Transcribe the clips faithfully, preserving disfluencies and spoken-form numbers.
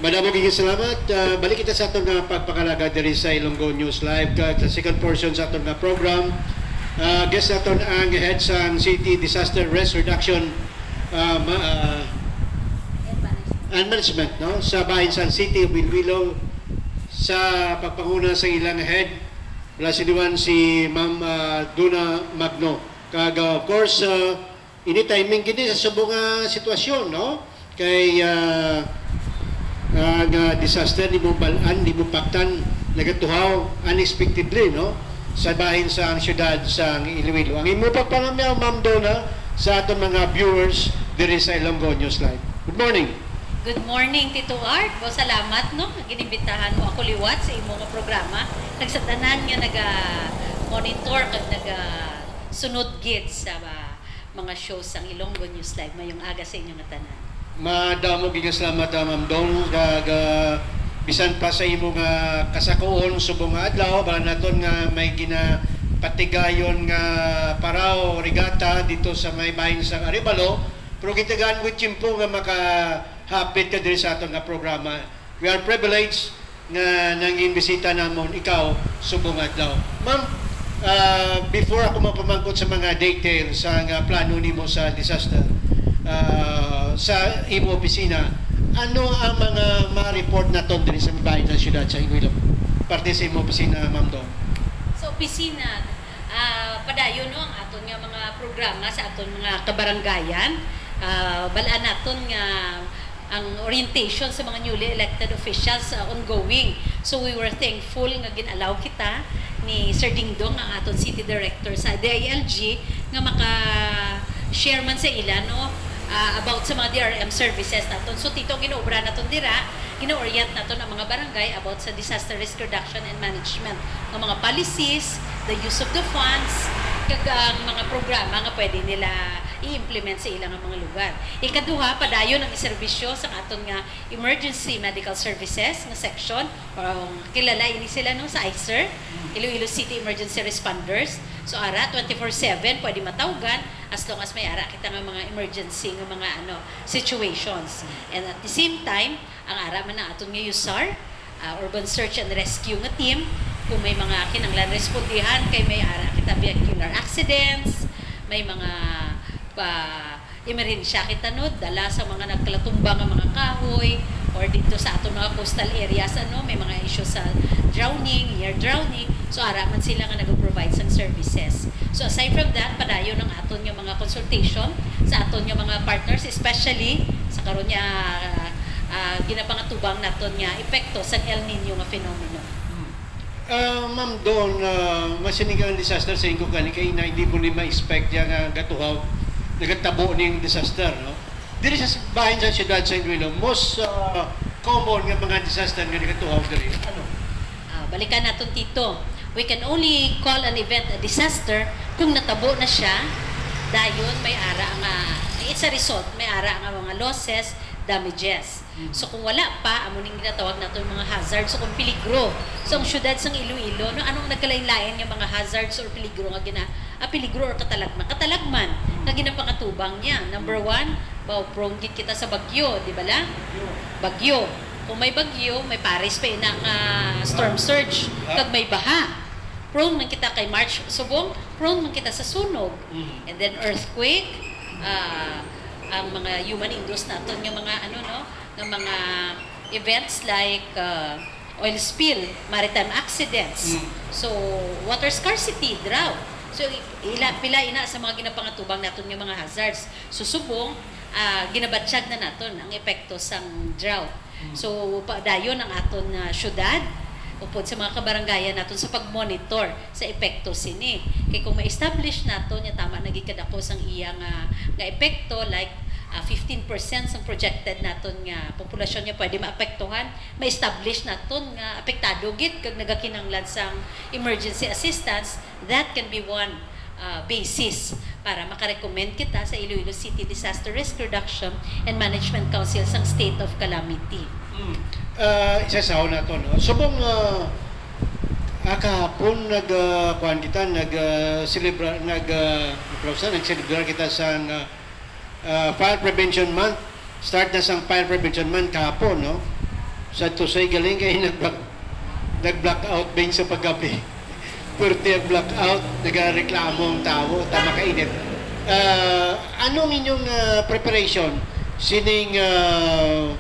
Madamo gid salamat. Ah, balik kita sa aton nga pagpangalagad diri sa Ilonggo News Live, kag sa second portion sa aton nga program. Ah, guest naton ang head sang City Disaster Risk Reduction, ah, ma-, ah, and Management, no, sa bahin sang City of Iloilo, sa pagpanguna sa ilang head, wala si Duan, si Ma'am, ah, Duna Magno. Kag, ah, of course, ah, ini timing gid ni sa subong nga sitwasyon, no? Kay, ah, ah, nga disaster, di mo bal-an, di mo paktan, nagatuhaw unexpectedly, no? Sa bahin sang siyudad sang Iloilo. Ang imo pagpanamyaw, Ma'am Donna, sa aton mga viewers diri sa Ilonggo News Live. Good morning. Good morning, Tito Art. Bo, salamat, no, nga ginimbitahan mo ako liwat sa imo nga programa. Kag sa tanan nga naga-monitor kag naga-sunod gid sa, ah, mga shows sang Ilonggo News Live, mayong aga sa inyo nga tanan. Madamo gid nga salamat, ah, Ma'am Dong, kag, ah, bisan pa sa imo nga kasakuon subong nga adlaw, bala naton nga may ginapatigayon nga paraw, regata dito sa may bahin sang Arevalo, pero gitagaan mo tiyempo nga makahapit ka diri sa aton nga programa. We are privileged nga nangin bisita namon ikaw subong adlaw. Ma'am, ah, before ako mapamangkot sa mga details sa nga plano nimo sa disaster, ah, sa imo opisina, ano ang mga ma-report naton diri sa bahin sang siyudad sa Iloilo? Parte sa imo opisina, Ma'am Dong. Sa opisina, ah, padayon, no, ang aton nga mga programa sa aton mga kabarangayan. Ah, balaan naton nga ang orientation sa mga newly elected officials, ah, ongoing. So, we were thankful nga gin-allow kita ni Sir Dingdong, ang aton city director sa D I L G, nga maka-share man sa ila, no, ah, about sa mga D R M services naton. So, Tito, ginaobra naton dira, gina-orient naton ang mga barangay about sa disaster risk reduction and management, nga mga policies, the use of the funds, kag ang mga programa nga pwede nila i-implement sa ilang mga lugar. Ikaduha, padayon ang serbisyo sa aton nga emergency medical services nga section, or ang kilala ini sila, no, sa ICER, Iloilo City Emergency Responders. So, ara, twenty-four seven pwede matawgan as long as may ara kita nga mga emergency nga mga, ano, situations. And at the same time, ang ara man ang aton nga USAR, ah, Urban Search and Rescue nga team, kung may mga kinahanglan respondihan, kay may ara kita vehicular accidents, may mga pa emerhensya kita, no, dala sa mga nagkalatumba nga mga kahoy, or dito sa aton mga coastal areas, ano, may mga issues sa drowning, near drowning. So, ara man sila nga nag-provide sang services. So, aside from that, padayon ang aton nga mga consultation sa aton nga mga partners, especially sa karon nga, ah, ah, ginapangatubang naton nga epekto sa El Nino nga fenomeno. Ah, Ma'am Don, ah, masining ang disaster sa inyo gani kay na hindi mo ni ma-expect ya nga gatuhaw, nagatabo ning disaster, no? Diri sa s-, bahin sa siyudad sa Iloilo, most, ah, common nga mga disaster nga nagatuhaw diri. Ano? Ah, balikan naton, Tito. We can only call an event a disaster kung natabo na siya. Dayon may ara nga, it's a result, may ara nga mga losses, damages. Mm. So, kung wala pa, amo ning ginatawag naton mga hazard. So, kung peligro. So, ang syudad sang Iloilo, no, anong nagkalain-lain nga mga hazards or peligro nga gina-, ah, peligro or katalagman? Katalagman nga ginapangatubang niya. Number one, baw, prone gid kita sa bagyo, di ba la? Bagyo. Kung may bagyo, may pares pa ina nga storm surge, kag may baha. Prone man kita kay March subong, prone man kita sa sunog. Mm. And then earthquake, ah, ang mga human induced naton nga mga, ano, no, nga mga events like, ah, oil spill, maritime accidents. Mm. So, water scarcity, drought. So, i-, ila, pila ina sa mga ginapangatubang naton nga mga hazards. So, subong, ah, ginabatyag na naton ang epekto sang drought. Mm. So, padayon ang aton nga syudad, upod sa mga kabarangayan naton sa pag-monitor sa epekto sini. Kay kung ma-establish naton nga tama na gid kadako sang iya nga, nga epekto, like, ah, fifteen percent sang projected naton nga populasyon nga pwede maapektuhan, ma-establish naton nga apektado gid kag nagakinahanglan sang emergency assistance, that can be one, ah, basis para makarecommend kita sa Iloilo City Disaster Risk Reduction and Management Council sang state of calamity. Mm. Ah, isa sa una to, no? Subong, ah, ah, kahapon nag, ah, kuwan kita, nag, ah, celebra-, nag, ah, ano sa, nag-celebrar kita sa, ah, ah, Fire Prevention Month. Start na sang Fire Prevention Month kahapon, no? Sa Tusoy galing kay nag-black, nag-blackout ba sa paggabi? Pwerte ang blackout, nagareklamo ang tawo, tama ka init. Ah, anong inyong ah, preparation sining ah,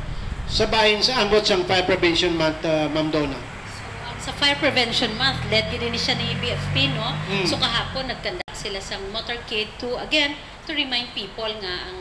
sa bahin sa ambot sang Fire Prevention Month, ah, Ma'am Donna? So, ang sa Fire Prevention Month, led gid ni siya ni B F P, no? Mm. So kahapon nagkanda sila sang motorcade to, again, to remind people nga ang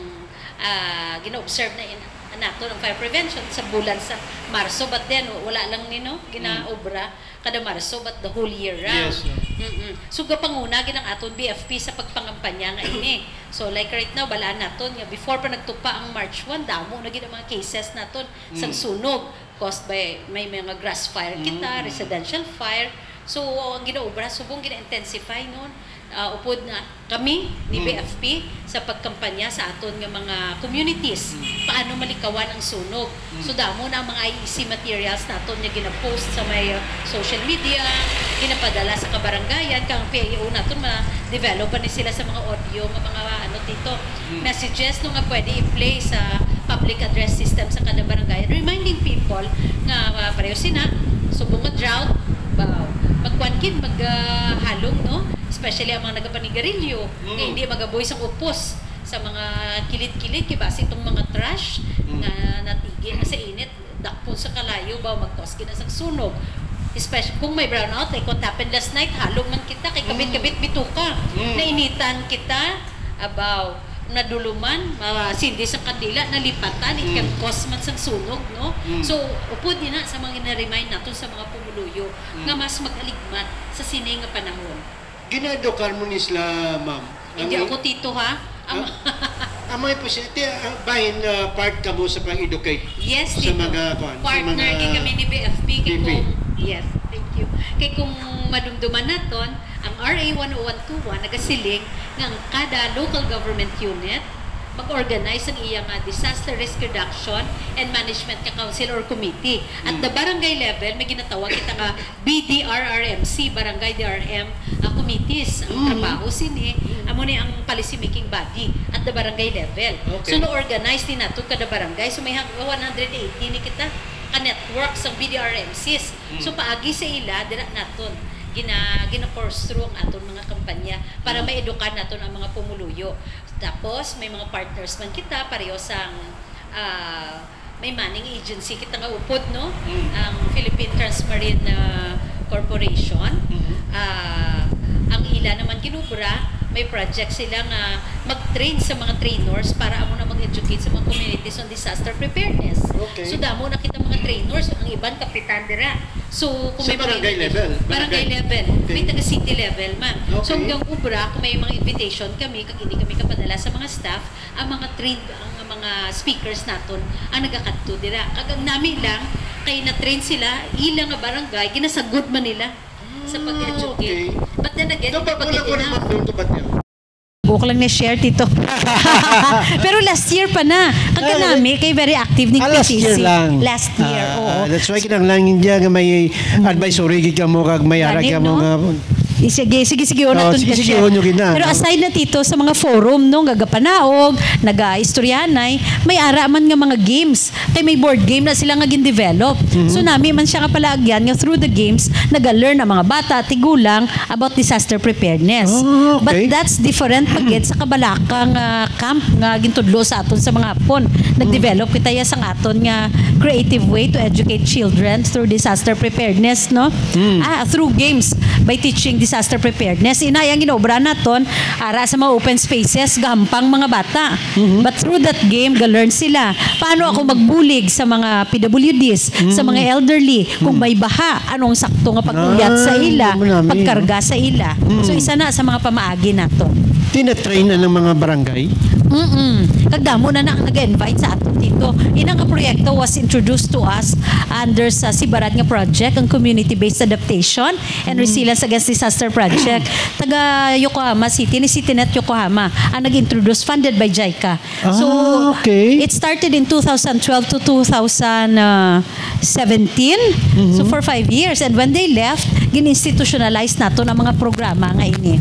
ah, gina-observe na in, naton ang fire prevention sa bulan sa Marso, but then wala lang ni, no, ginaobra kada Marso, but the whole year round. Yes, no. Mm-mm. So gapanguna gid ang aton B F P sa pagpangampanya nga ini. So like right now, balaan naton nga before pa nagtupa ang March one, damo na gid ang mga cases naton sang Mm. sunog caused by may mga grass fire kita, Mm. residential fire. So ang ginaobra subong gina-intensify, no, ah, upod nga kami ni Mm. B F P sa pagkampanya sa aton nga mga communities, Mm. paano malikawan ang sunog. Mm. So damo na ang mga I E C materials naton nga gina-post sa may uh, social media, ginapadala sa kabarangayan, kang P I O naton ma-develop pa ni sila sa mga audio nga mga ano dito, Mm. messages, no, nga pwede i-play sa public address system sa kada barangay, reminding people nga uh, pareho sina subong nga drought, ba, magkuan gid, mag ah, halong, no, especially ang mga nagapanigarilyo, nga Mm. hindi magaboy sang upos sa mga kilid-kilid, kay basi itong mga trash Mm. nga natigi na sa init, dakpon sa kalayo ba, magkos gid na sa sunog. Especially kung may brownout, like what happened last night, halong man kita kay kabit-kabit bituka. Mm. Nainitan kita, abaw, naduluman, masindi sa kandila, nalipatan, it can Mm. cause man sang sunog, no? Mm. So, upod ina sa mga na-remind naton sa mga pumuluyo Mm. nga mas mag-aligmat sa sini nga panahon. Gina-educar mo ni sila, ma'am? Hindi Ang- ako tito, ha? Ang Ah, ang mga presidente, ah, bahin ah, part kamo sa pag-educate Yes, sa Tito. mga, kuwan, sa Partner mga gid kami ni B F P kay B P. Kung, yes, thank you. Kay kung madumduman naton, ang R A one oh one two one nagasiling nga ang kada local government unit mag-organize ang iya nga disaster risk reduction and management nga council or committee. At Mm. the barangay level, may ginatawag kita nga B D R R M C, Barangay D R M, ah, committees. Ang Mm. trabaho sini, Mm. amo ni ang policy making body at the barangay level. Okay. So, na-organize ni nato kada barangay. So, may hang-, one hundred eighty ni kita ka-network sa B D R M Cs. Mm. So, paagi sa ila, dira naton gina, gina-course through ang aton mga kampanya para Mm. maedukar naton ang mga pumuluyo. Tapos, may mga partners man kita, pareho sang, ah, may manning agency kita nga upod, no? Mm. Ang Philippine Transmarine, ah, Corporation. Mhm. Ah, ang ila naman ginobra, may project sila nga mag-train sa mga trainers para amo na mag-educate sa mga communities on disaster preparedness. Okay. So, damo na kita mga trainers, ang iban kapitan dira. So, kung Sa may mga barangay invita-, level? Barangay Barangay. level. May Okay. taga city level man. So, Okay. ang obra, kung may mga invitation kami, kag hindi kami kapadala sa mga staff, ang mga trained, ang mga speakers naton, ang nagakadto dira. Kag ang nami lang, kay na-train sila, ila nga barangay, ginasagod man nila sa Ah, pag-educate. Okay. But then again, Dapat hindi pa wala ko gid naman enough. Doon, dapat yun. Buko lang ni share, Tito. Pero last year pa na. Kag Ah, kanami, kay very active ni ah, last P C C. Year lang. Last year, Ah, oo. That's why kinahanglan niya nga may advisory gid kamo kag may ara Gani, kamo no? nga Sige, sige, sige, Oh, naton sige, ka sige, siya. unyo gid na. Pero aside na, Tito, sa mga forum, no, nga gapanaog, naga-istoryahanay, may ara man nga mga games. Kay may board game na sila nga gin-develop. Mhm. So nami man siya nga palaagyan nga through the games, naga-learn ang mga bata, tigulang, about disaster preparedness. Ah, okay. But that's different pa gid sa kabalaka nga camp nga gintudlo sa aton sa mga Hapon. Nag-develop kita ya sang aton nga creative way to educate children through disaster preparedness, no? Mm. Ah, through games by teaching disaster preparedness. Ina, yang ginobra naton, ara sa mga open spaces, gahampang mga bata. Mhm. But through that game, ga-learn sila. Paano ako magbulig sa mga P W Ds, sa mga elderly, kung may baha, anong sakto nga pag-uyat sa Ah, ila, yun namin, pagkarga sa ila. Mm. So, isa na sa mga pamaagi nato. Tinatrain na ng mga barangay? Mm-mm. Kag damo na na ang nag-invite sa ato dito. Ina nga proyekto was introduced to us under sa sibarad nga project, ang Community-Based Adaptation and Resilience Against Disaster Project. Taga Yokohama City, ni City Net Yokohama, ang nag-introduce, funded by JICA. So, Ah, okay. It started in two thousand twelve to two thousand seventeen. So, for five years. And when they left, gin-institutionalize nato ang mga programa nga ini.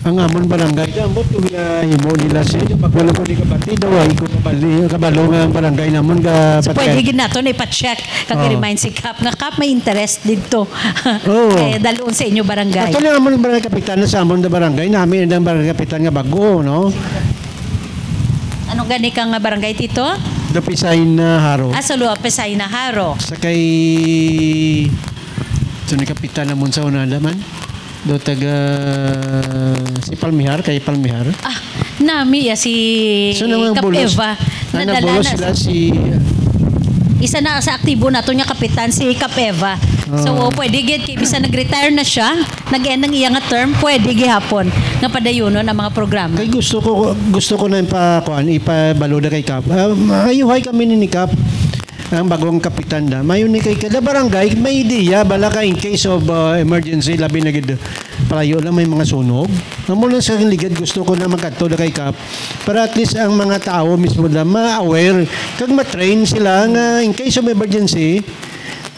Ang amon barangay, ambot ko ginahimo nila siya. Wala ko ni kabati daw, ay ko kabali, kabalo nga ang barangay namon ga So, pwede patihan. gid nato na ipa-check kag Oo. i-remind si Kap nga, "Kap, may interest didto." Oo. Eh, dalon sa inyo barangay. Ato lang amon ang barangay kapitan na sa amon na barangay, nami ang barangay kapitan nga bago, no? Anong gani ka nga barangay, Tito? Dapisay na Haro. Ah, sa Lua, Pesay na Haro. Sa kay, sa ni kapitan namon sa una naman. Do taga si Palmihar, kay Palmihar. Ah, nami ya si So, nang Kap bulos, Eva. nang Nadala bulos na. sila si Isa na sa aktibo nato nga kapitan si Kap Eva. So, Ah. pwede gid kay bisan nag-retire na siya, nag-end ang iya nga term, pwede gihapon nga padayunon ang mga programa. Kay gusto ko, gusto ko na ipa-, kuan, ipabalo na kay Kap. Ah, maayuhay kami ni, ni Kap. Ang bagong kapitan na. Mayo ni kay kada barangay, may ideya, bala ka in case of, ah, emergency, labi na gid palayo lang may mga sunog. Amo na sa ligad gusto ko na magkadto na kay Kap. Para at least ang mga tao mismo na ma-aware, kag ma-train sila nga in case of emergency,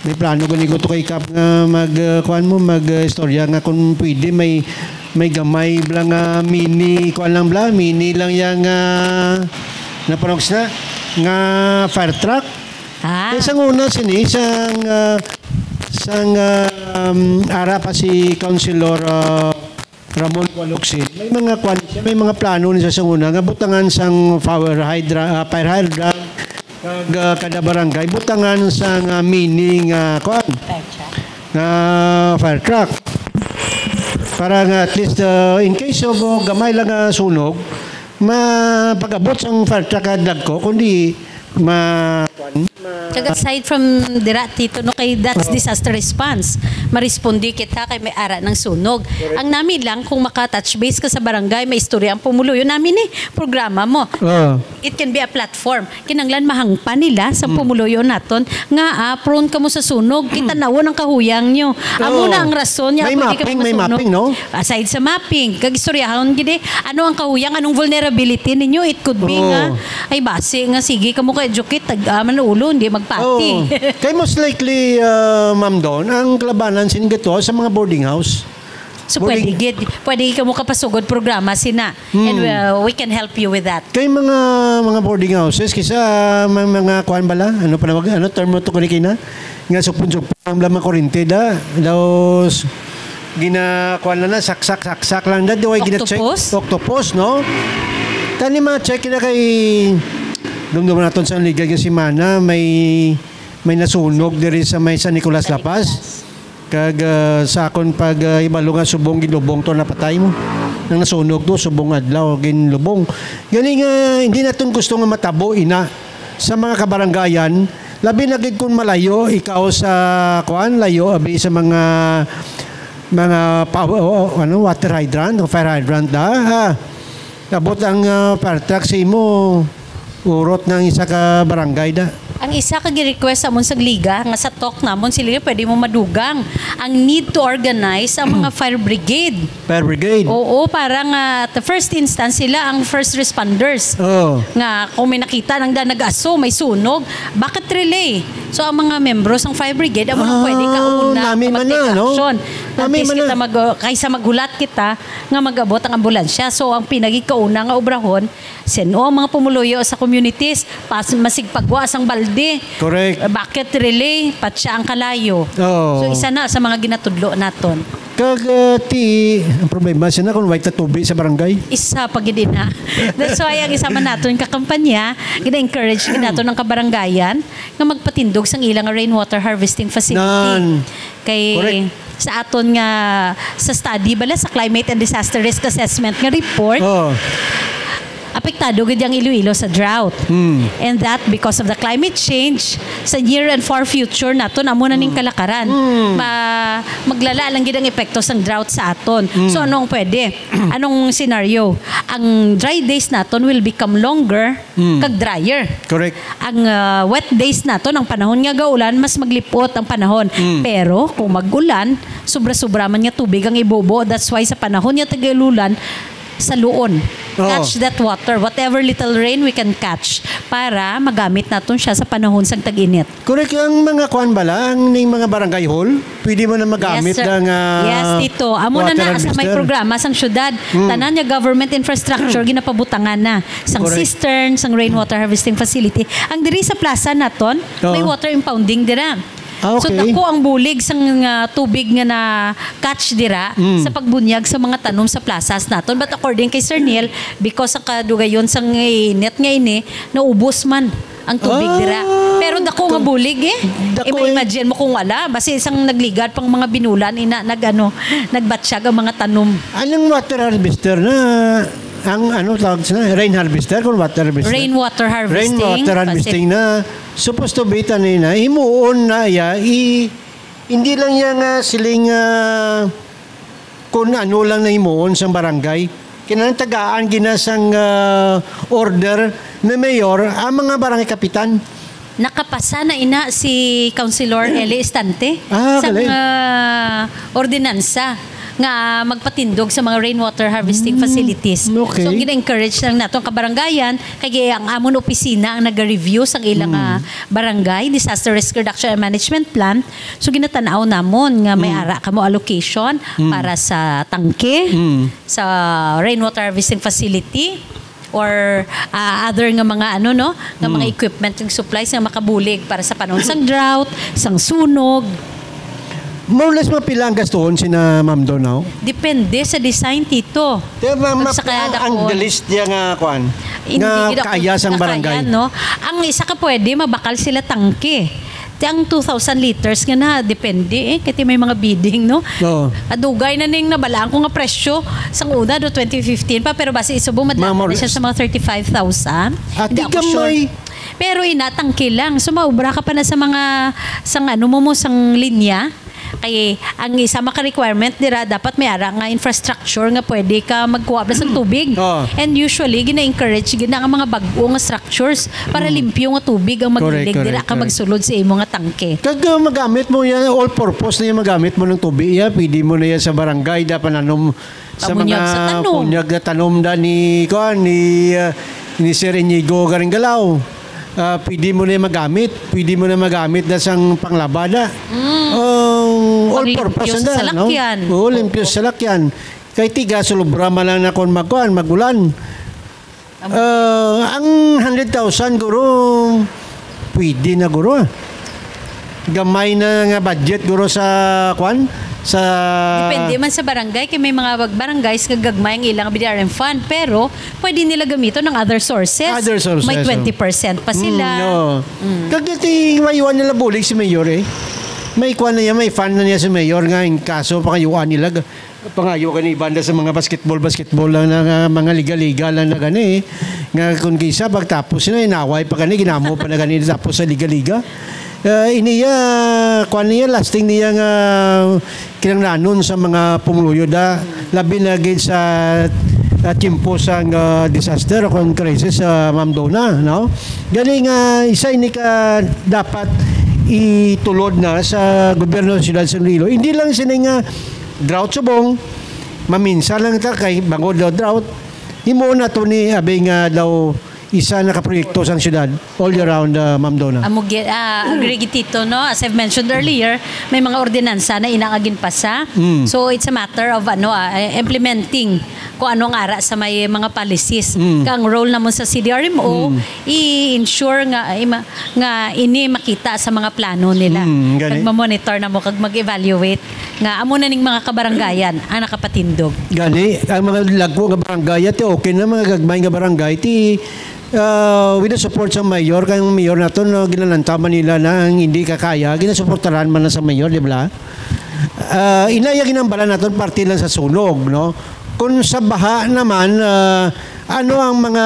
may plano gani ko to kay Kap nga mag, ah, kuan mo, mag, ah, istorya nga kung pwede may, may gamay bla nga mini, kuan lang bla, mini lang yang, ah, napanong sila, nga fire truck. Ah. Kay sang una sini, sang, ah, sang, ah, um, ara pa si Councilor, ah, Ramon Gualocsin, may mga kwan siya, may mga plano ni sa sang una nga butangan sang fire hydra-, ah, fire hydrant, kag, ah, kada barangay, butangan sang, ah, mini nga, kwan, Fire truck. nga fire truck. Para nga at least, ah, in case of, oh, gamay lang nga sunog, ma-, pag-abot sang fire truck nga dagko, kundi ma-, kwan, ma- Kag aside from dira, Tito, no, kay that's Oo. disaster response. Maresponde kita kay may ara ng sunog. Correct. Ang nami lang, kung maka-touch base ka sa barangay, may istorya ang pumuluyo nami ni programa mo. Oo. It can be a platform. Kinanglan mahangpan nila sa Hmm. pumuluyo naton nga, ah, prone kamo sa sunog, kita Hmm. nawon ang kahuyang nyo. Amo Oo. na ang rason nga May ako di ka mapping, may masunog. mapping, no? Aside sa mapping, kag istoryahon gid eh, ano ang kahuyang, anong vulnerability ninyo? It could be Oo. nga, ay basi nga, sige kamo ka-educate, tag-a man ulo, hindi magpati. Oo. Kay most likely, ah, Ma'am Don, ang kalabanan sin gato sa mga boarding house. So, Boarding pwede gid, pwede kamo kapasugod programa sina. Hmm. And, uh, we can help you with that. Kay mga, mga boarding houses, kisa may mga kuan bala, ano pa nawag, ano term mo to kini kina? Nga supon-supon ang mga kurente da. Daos, gina-, kuan lang na, saksak, saksak lang da. Di way gina-check. Octopus? Octopus, no? Tani ma-check na kay, dumdum naton sa ligad nga semana, may, may nasunog diri sa may San Nicolas, San La Paz. Nicolas. Kag, ah, sa akon pag, ah, hibalo nga subong ginlubong to, napatay mo. Nang nasunog to, subong adlaw, ginlubong. Gani nga, hindi naton gusto nga matabo ina sa mga kabarangayan, labi na gid kung malayo ikaw sa, kuan, layo abi sa mga, mga pa-, o, o, ano, water hydrant o fire hydrant da. Ah, abot ang, ah, fire truck sa imo, urot ng isa ka barangay da. Ang isa ka gi-request sa amon sa Liga, nga sa talk namon, sila pwede mo madugang ang need to organize ang mga fire brigade. Fire brigade. Oo, para nga the first instance, sila ang first responders. Oo. Nga kung may nakita nang da nag-aso, may sunog, bakit relay? So, ang mga membro sang fire brigade, amo nang pwede Ah, kauna nami man na, no? Mag-take action. At Nami least man kita na. mag-, kaysa maghulat kita nga mag-abot ang ambulansya. So, ang pinagikauna nga obrahon, sin-o ang mga pumuluyo sa communities, pas-, masigpagwa sang balde. Correct. Bakit relay? Patsa ang kalayo. Oo. So, isa na sa mga ginatudlo naton. Kag, uh, ti, ang problema, sina kung way tatubi sa barangay? Isa pa gid na. That's why ang isa man naton ka kampanya, gina-encourage gid naton ang kabarangayan nga magpatindog sang ilang rainwater harvesting facility. Nan. Kay Correct. sa aton nga, sa study bala sa Climate and Disaster Risk Assessment nga report, Oo. apektado gid ang Iloilo sa drought. Hmm. And that because of the climate change, sa near and far future naton, amo na ning Hmm. kalakaran. Hmm. Ma-, maglala lang gid ang epekto sang drought sa aton. Hmm. So, anong pwede? Anong scenario? Ang dry days naton will become longer Hmm. kag drier. Correct. Ang, ah, wet days naton, ang panahon nga gaulan, mas maglipot ang panahon. Hmm. Pero kung mag-ulan, sobra-sobra man nga tubig ang ibubo. That's why sa panahon nga tag-ulan, sa luon. Oo. Catch that water, whatever little rain we can catch, para magamit naton siya sa panahon sang tag-init. Correct, ang mga kuan bala, ang ning mga barangay hall, pwede mo na magamit Yes, sir. ang, ah, Yes, Tito. Amo na water na sa may harvester. programa sang syudad. Mm. Tanan nga government infrastructure ginapabutangan na. Sang Correct. cistern, sang rainwater harvesting facility. Ang diri sa plaza naton, Oo. may water impounding dira. Ah, So, okay. dako ang bulig sang, ah, tubig nga na-catch dira Mm. sa pagbunyag sa mga tanom sa plazas naton. But according kay Sir Neil, because ang kadugayon sang init nga ini, naubos man ang tubig Ah, dira. Pero dako nga kung bulig eh. dako eh. I-imagine mo kung wala, basi isang nagligad pang mga binulan, ina, nag-ano, nagbatsyag ang mga tanom. Anong water harvester na, ang ano tawag sila? Rain harvester kung water harvester? Rainwater harvesting Rainwater harvesting facility. na supposed to be tanin na himuon na iya, i-, hindi lang iya nga siling, ah, kung ano lang na himuon sang barangay. Kinahanglan tagaan gina sang, ah, order ni mayor ang mga barangay kapitan. Nakapasa na ina si Councilor Eli Estante Ah, sang, galing. ah, ordinansa nga magpatindog sa mga rainwater harvesting Mm, facilities. okay. So, gina-encourage lang nato ang kabarangayan, kay ang amon opisina ang naga-review sang ilang, Mm. ah, barangay disaster risk reduction and management plan. So, ginatan-aw namon nga may Mm. ara kamo allocation Mm. para sa tangke, Mm. sa rainwater harvesting facility, or, ah, other nga mga ano, no, nga mga Mm. equipment ug supplies nga makabulig para sa panahon sang drought, sang sunog. More or less, mga pila ang gastuhon sina Ma'am Donaw? Depende sa design, Tito. Di ba, Kung ma-, sa kaya ang, ang dakuon. the list niya nga, kuan, Hindi nga gid ako kaya sang makakaya, barangay. no? Ang isa ka pwede, mabakal sila tangke. Ti ang two thousand liters nga na, depende eh. Kaya may mga bidding, no? Oo. Adugay na ning nabalaan ko nga presyo. Sang una, do twenty fifteen pa, pero basi isubo, madala Mga na siya sa mga thirty-five thousand. Ah, Hindi di ako sure. gamay. Pero ina, tangke lang. So, maubra ka pa na sa mga, sang ano mo mo, sang linya. Kay ang isa maka requirement dira, dapat may ara nga infrastructure nga pwede ka magkuha ba sa tubig. Oo. And usually, gina-encourage gina ang mga bag-o nga structures para Mm. limpyo nga tubig ang Correct, magilig dira correct, ka correct. magsulod sa imo nga tangke. Kag, uh, magamit mo yan, all purpose na yung magamit mo ng tubig. Yeah, pwede mo na yan sa barangay, dapat nanom sa Pamunyag mga sa tanom. punyag na tanom da ni, kuan, ni, uh, ni Sir Inigo Garinggalaw. Ah, pwede mo na magamit. Pwede mo na magamit na sang panglaba na. Mm. Ang all Panglimpyo purpose sa na, no? salakyan. Oo, limpyo Oo. sa salakyan. Kay tiga, sulubra man lang na kung magkuhan, magulan. Amo. Ah, ang hundred thousand, guro, pwede na, guro, ah. Gamay na nga budget, guro, sa, kwan? Sa Depende man sa barangay. Kay may mga bag-, barangays nga gagmay ang ilang B D R M fund. Pero, pwede nila gamiton ang other sources. Other sources, May oh. twenty percent pa sila. Mm, oo. Mm. Kag ito yung mayuan nila bulig si Mayor, eh. May kwan na niya, may fund na niya si Mayor nga in kaso pangayuan nila, ga-, pangayo ka ni banda sa mga basketball, basketball lang na, nga mga liga-liga lang na gani, eh. Nga kung kisa, pagtapos na, inaway pa gani, ginamo pa na gani, tapos sa liga-liga. Ah, iniya, kwan niya, lasting niya nga kinahanglanon sa mga pumuluyo da, labi na gid sa, ah, tiyempo sang, ah, disaster o kung crisis, ah, Ma'am Donna, no? Gani nga, isa ini ka dapat itulod na sa gobyerno sa siyudad sa Iloilo. Hindi lang sini nga drought subong, maminsan lang ta kay bangod daw drought, himuon nato ni abi nga daw isa na ka proyekto sang siyudad all year round, uh, Ma'am Donna. Amo gi-, ah, agree gid, Tito, no? As I've mentioned earlier, may mga ordinansa na ina nga ginpasa. Mm. So, it's a matter of, ano, ah, eh, implementing kung ano ang ara sa may mga policies. Mm. Kang role namon sa C D R M O, Mm. i-ensure nga, eh, ma-, nga ini makita sa mga plano nila. Mm, gani. Kag ma-monitor namo, kag mag-evaluate nga amo na ning mga kabarangayan ang nakapatindog. Gani, ang mga lagko nga barangay, ti okay na, mga gagmay nga barangay, ti, ah, with the support sa mayor, kay ang mayor naton, no, ginalantaw man nila na ang hindi kakaya, ginasuportaran man na sa mayor, di ba? Ah, inaya ginambala naton parte lang sa sunog, no? Kung sa baha naman, ah, ano ang mga,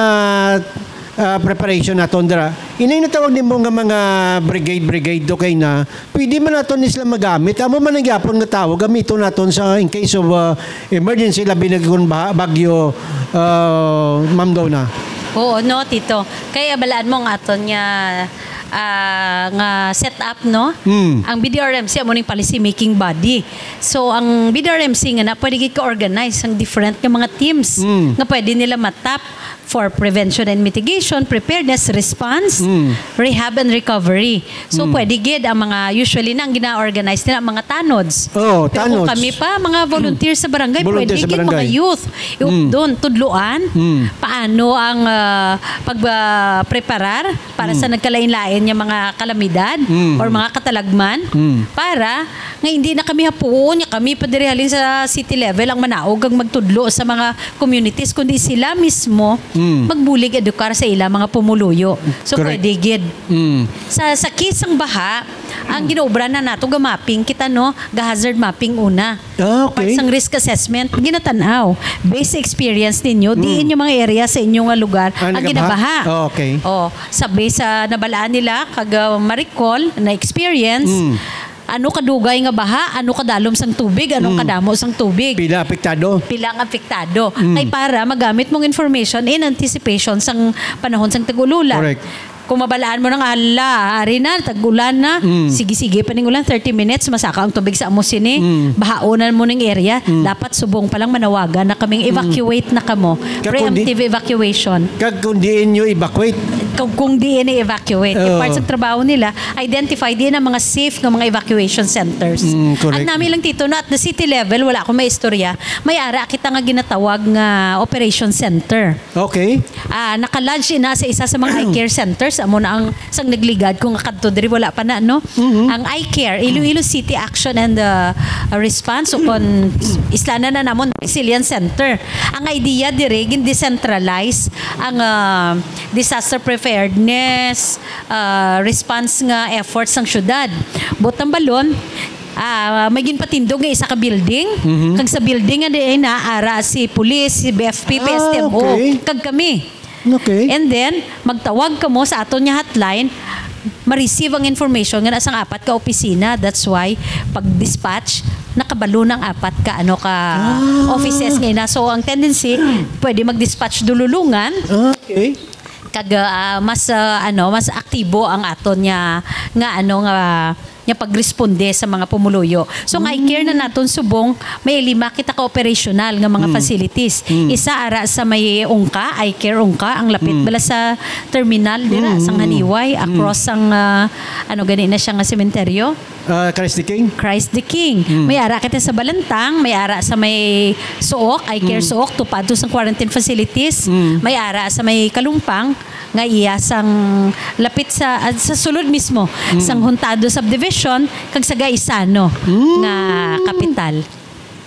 ah, preparation naton dira? Inay natawag nimo nga mga brigade, brigade, okay na. Pwede man nato ni sila magamit. Amo man ang gyapon nga tawag, gamiton naton sa in case of, uh, emergency, labi na kung baha, bagyo, uh, Ma'am Donna. Oo, no, Tito. Kay abalaan mo ang aton nga, ah, nga setup, no? Mm. Ang B D R M C amo ning policy making body. So, ang B D R M C nga na, pwede gid ka-organize ang different nga mga teams Mm. nga pwede nila matap for prevention and mitigation, preparedness, response, Mm. rehab, and recovery. So, Mm. pwede gid ang mga, usually na ang gina-organize nila ang mga tanods. Oh, Pero kung tanods. kami pa, mga volunteers sa barangay, Volunteer pwede sa gid mga barangay. youth. Mm. Iupdon, tudloan, Mm. paano ang, ah, pag, ah, preparar para sa Mm. nagkalain-lain nga mga kalamidad Mm. or mga katalagman Mm. para nga hindi na kami hapuon nga kami pa diri halin sa city level ang manaog kag magtudlo sa mga communities, kundi sila mismo Mm. magbulig edukar sa ila mga pumuluyo. So, Correct. pwede gid. Mm. Sa, sa case sang baha, ang ginaobra na nato, ga-mapping kita, no? Ga-hazard mapping una. Ah, okay. Part sang risk assessment, ginatan-aw. Based sa experience ninyo, Mm. diin yung mga area sa inyong nga lugar Ah, ang nagabaha? ginabaha. Oh, okay. Oh, sabi sa nabalaan nila, kag, ah, ma-recall na experience, Mm. ano kadugay nga baha, ano kadalom sang tubig, anong Mm. kadamo sang tubig. Pila apektado? Pila ang apektado. Mm. Kay para magamit mong information in anticipation sang panahon sang tag-ulan. Correct. Kung mabalaan mo nang, "Hala, ari na, tag-ulan na. Mm. Sige-sige pa ning ulan, thirty minutes, masaka ang tubig sa amo sini. Mm. Bahaonan mo ning area." Mm. Dapat subong pa lang manawagan na kaming Mm. evacuate na kamo. Kag kung di-, Preemptive evacuation. Kag kung diin nyo evacuate. Kag kung diin i-evacuate. Oo. Yung part sa trabaho nila, identify din ang mga safe nga mga evacuation centers. Mm, correct. Ang nami lang, Tito, no, at the city level, wala akong maistorya. May ara kita nga ginatawag nga operation center. Okay. Ah, naka-lodge ina sa isa sa mga eye care centers. Amo na ang sang nagligad ko nga kadto diri, wala pa na, no? Mhm. Ang eye care, Iloilo City Action and, uh, Response, o kon islanan na namon, Resilience Center. Ang idea diri, gin-decentralize ang, ah, disaster preparedness, ah, response nga efforts sang syudad. Buot ang balon, ah, may ginpatindog nga isa ka building. Mhm. Kag sa building nga diay na ara si police, si B F P, Ah, P S T M O, okay. kag kami. Okay. And then, magtawag kamo sa aton nga hotline, ma-receive ang information nga naa sang apat ka opisina. That's why, pag dispatch, nakabalo ng apat ka, ano, ka Ah. offices nga ina. So, ang tendency, pwede mag-dispatch dululungan. Okay. Kag, ah, mas, ah, ano, mas aktibo ang aton nga, nga, ano, nga, nga pagresponde sa mga pumuluyo. So, ang eye care na naton subong, may lima kita ka operational nga mga Mm. facilities. Mm. Isa ara sa may Ungka, eye care Ungka, ang lapit Mm. bala sa terminal dira, Mm, sang mm. Haniway, Mm. across sang, ah, ano gani na siya nga sementeryo? Ah, Christ the King. Christ the King. Mm. May ara kita sa Balantang, may ara sa may Suok, eye care Mm. Suok, tupad to sang quarantine facilities. Mm. May ara sa may Kalumpang, nga iya sang lapit sa, ah, sa sulod mismo Mm. sang Huntado Subdivision kag sa Gaisano Mm. nga kapital.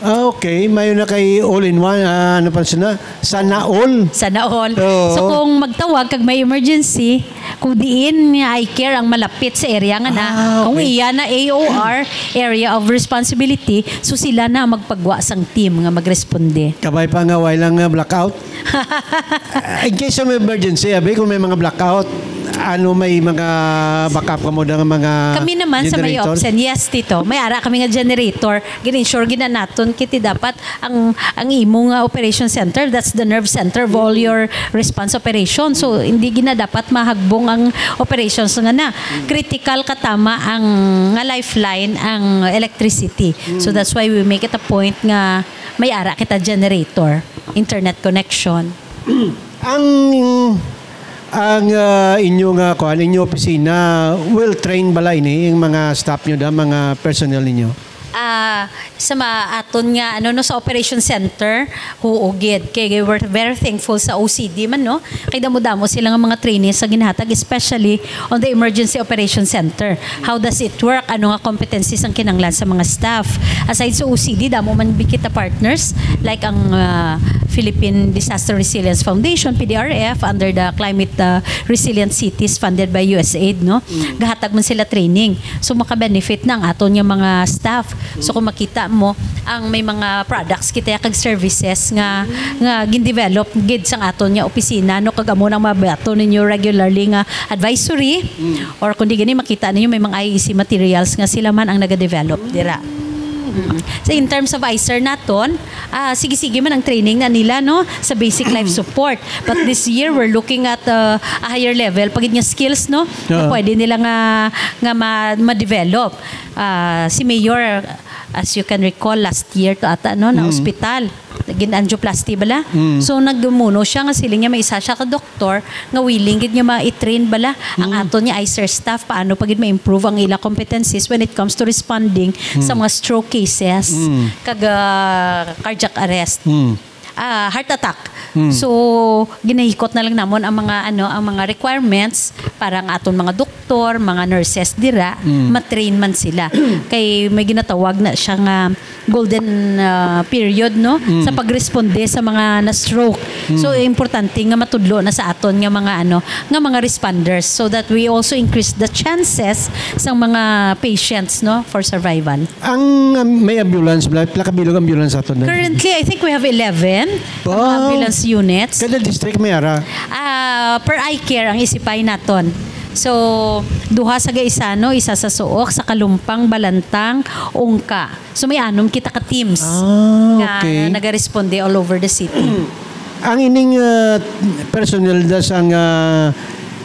Ah, okay. Mayo na kay all-in-one. Ah, ano pa sila? Sana all. Sana all. Oo. So, kung magtawag kag may emergency, kung diin nga eye care ang malapit sa area nga na, Ah, kung okay. iya na A O R, area of responsibility, so sila na magpagwa sang team nga magresponde. Kabay pa nga, way lang nga blackout. In case of emergency, abi, kung may mga blackout, ano, may mga backup kamo da nga mga Kami naman sa may generator? Opsen, yes, Tito. May ara kami nga generator. Gin-ensure gina naton, kiti dapat ang, ang imo nga operation center, that's the nerve center of all your response operation. So, hindi gina dapat mahagbong ang operations nga na. Critical katama ang nga lifeline ang electricity. So, that's why we make it a point nga may ara kita generator, internet connection. Ang, ang, ah, inyo nga kuan, inyo opisina, well trained bala ini, yung mga staff nyo da, mga personnel ninyo? Ah, sa ma-, aton nga, ano, no, sa operation center, huo gid. Kay we're very thankful sa O C D man, no? Kay damo-damo sila nga mga trainees sa ginhatag, especially on the emergency operation center. How does it work? Ano nga competencies ang kinahanglan sa mga staff? Aside sa O C D, damo man bi kita partners, like ang, ah, Philippine Disaster Resilience Foundation, P D R F, under the Climate, ah, Resilient Cities funded by U S aid, no? Mm. Gahatag man sila training. So, maka-benefit na ang aton nga mga staff. So, kung makita mo, ang may mga products kita kag services nga, nga gin-develop gid sang aton nga opisina, no? Kag amo nang mabaton ninyo regularly nga advisory, Mm. or kung di gani, makita ninyo may mga I E C materials nga sila man ang nagadevelop dira. Mm, Mm. So, in terms of eye sir naton, ah, sige-sige man ang training na nila, no, sa basic life support. But this year, we're looking at, uh, a higher level, pagid nga skills, no, na Oo. pwede nila nga, nga ma-, ma-develop. Ah, si Mayor, as you can recall, last year to ata, no, na Mm. ospital. Gin-angioplasty bala. Mm. So, nagmuno siya nga siling niya may isa siya ka doktor nga willing gid nga ma-train bala ang Mm. aton nga eye sir staff paano pa gid ma-improve ang ila competencies when it comes to responding sa Mm. mga stroke cases Mm. kag, ah, cardiac arrest. Mm. Ah, heart attack. Mm. So, ginahikot na lang namon ang mga, ano, ang mga requirements para ang aton mga doktor, mga nurses dira, Mm. ma-train man sila. Kay may ginatawag na siya nga golden, ah, period, no, Mm. sa pagresponde sa mga na-stroke. Mm. So, importante nga matudlo na sa aton nga mga, ano, nga mga responders so that we also increase the chances sa mga patients, no, for survival. Ang, um, may ambulance, pila, pila ka bilog ambulance aton na? Currently, I think we have eleven ang mga Wow. ambulance units. Kada district may ara? Ah, per eye care ang isipay naton. So, duha sa Gaisano, isa sa Suok, sa Kalumpang, Balantang, Ungka. So, may anom kita ka teams Ah, nga okay. nagaresponde all over the city. Ang ining, ah, personnel da sa nga,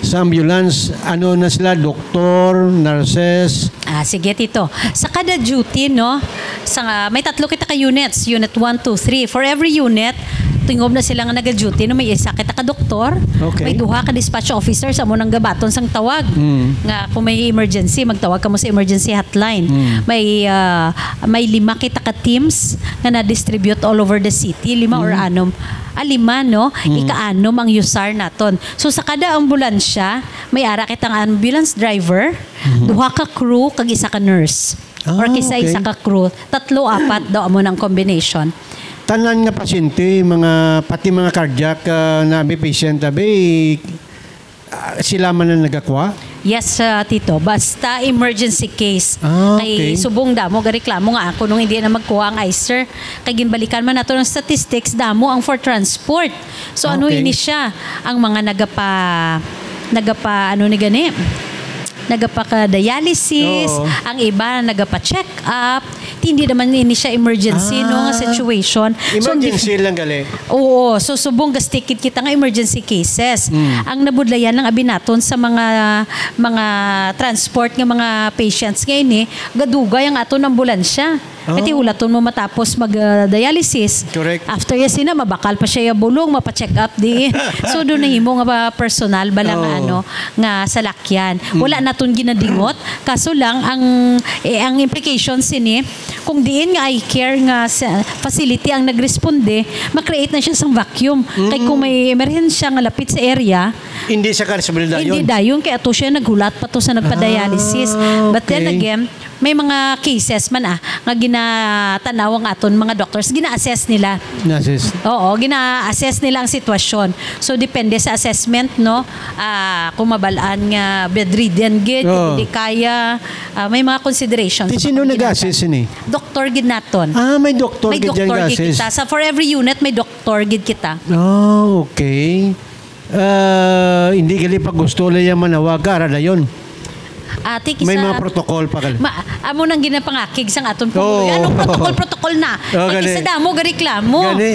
sa ambulance, ano na sila? Doktor, nurses? Ah, sige, Tito. Sa kada duty, no? Sa, may tatlo kita ka units, unit one, two, three. For every unit, tingob na sila nga naga-duty, no? May isa kita ka doktor, Okay. may duha ka dispatch officer sa amo nang gabaton sang tawag. Mm. Nga kung may emergency, magtawag kamo sa emergency hotline. Mm. May, ah, may lima kita ka teams nga na-distribute all over the city, lima or Mm. anom. Ah, lima, no? Mm. Ika-anom ang usar naton. So, sa kada ambulansya, may ara kitang ambulance driver, Mhm. duha ka crew, kag isa ka nurse. Ah, Or kisa okay. isa ka crew. Tatlo, apat daw amo nang combination. Tanan nga pasyente, mga, pati mga cardiac, ah, na may patient, abi, ah, sila man ang nagakuha? Yes, ah, Tito. Basta emergency case. Ah, Kay okay. subong damo gareklamo nga ako nung hindi na magkuha ang eye sir. Kay ginbalikan man nato ng statistics, damo ang for transport. So, ano Okay. ini siya? Ang mga nagapa-, nagapa-, ano ni gani? Nagapaka-dialysis, Oo. ang iba nagapa-check up. Hindi naman ini siya emergency, no, nga Ah. situation. So, ang dif- Emergency lang gali. Oo. So, subong gastikid kita nga emergency cases. Mm. Ang nabudlayan lang abi naton sa mga, mga transport nga mga patients nga ini, gadugay ang aton ambulansya. Kati Oh. hulaton mo matapos mag, ah, dialysis. Correct. After ya sina, mabakal pa siya ya bulong, mapa-check up diin. So, doon nahimo nga ba personal bala nga Oh. ano, nga salakyan. Mm. Wala naton ginadingot. Kaso lang, ang, eh, ang implication sini, kung diin nga eye care nga sa facility ang nagresponde, ma-create na siya sang vacuum. Kay kung Mm. may emerhensya nga lapit sa area, Hindi sa Carlos Bernal hindi dayon. dayon, kay ato siya naghulat pa to sa nagpa-dialysis. Ah, But then okay. again, may mga cases man, ah, nga ginatanaw ang aton mga doctors, gina-assess nila. Nurses. Oo, gina-assess nila ang sitwasyon. So, depende sa assessment, no? Ah, kung mabalaan nga bedridden gid, kung Oo. hindi kaya, ah, may mga considerations Di sa sino pagginatag. nag-assess ini? Doktor gid naton. Ah, may doktor May gid yan doktor gid ga-assess. kita. Sa, for every unit, may doktor gid kita. Oh, okay. Ah, hindi gali pag gusto lang yung manawag ka, ara dayon. Ate, May kisa mga protocol pa gali. Ma-, amo nang ginapangakig sang aton Oo. Pangulo. Anong protocol, protocol na? Oh, Pag gali. Kisa damo, gareklamo. Gali.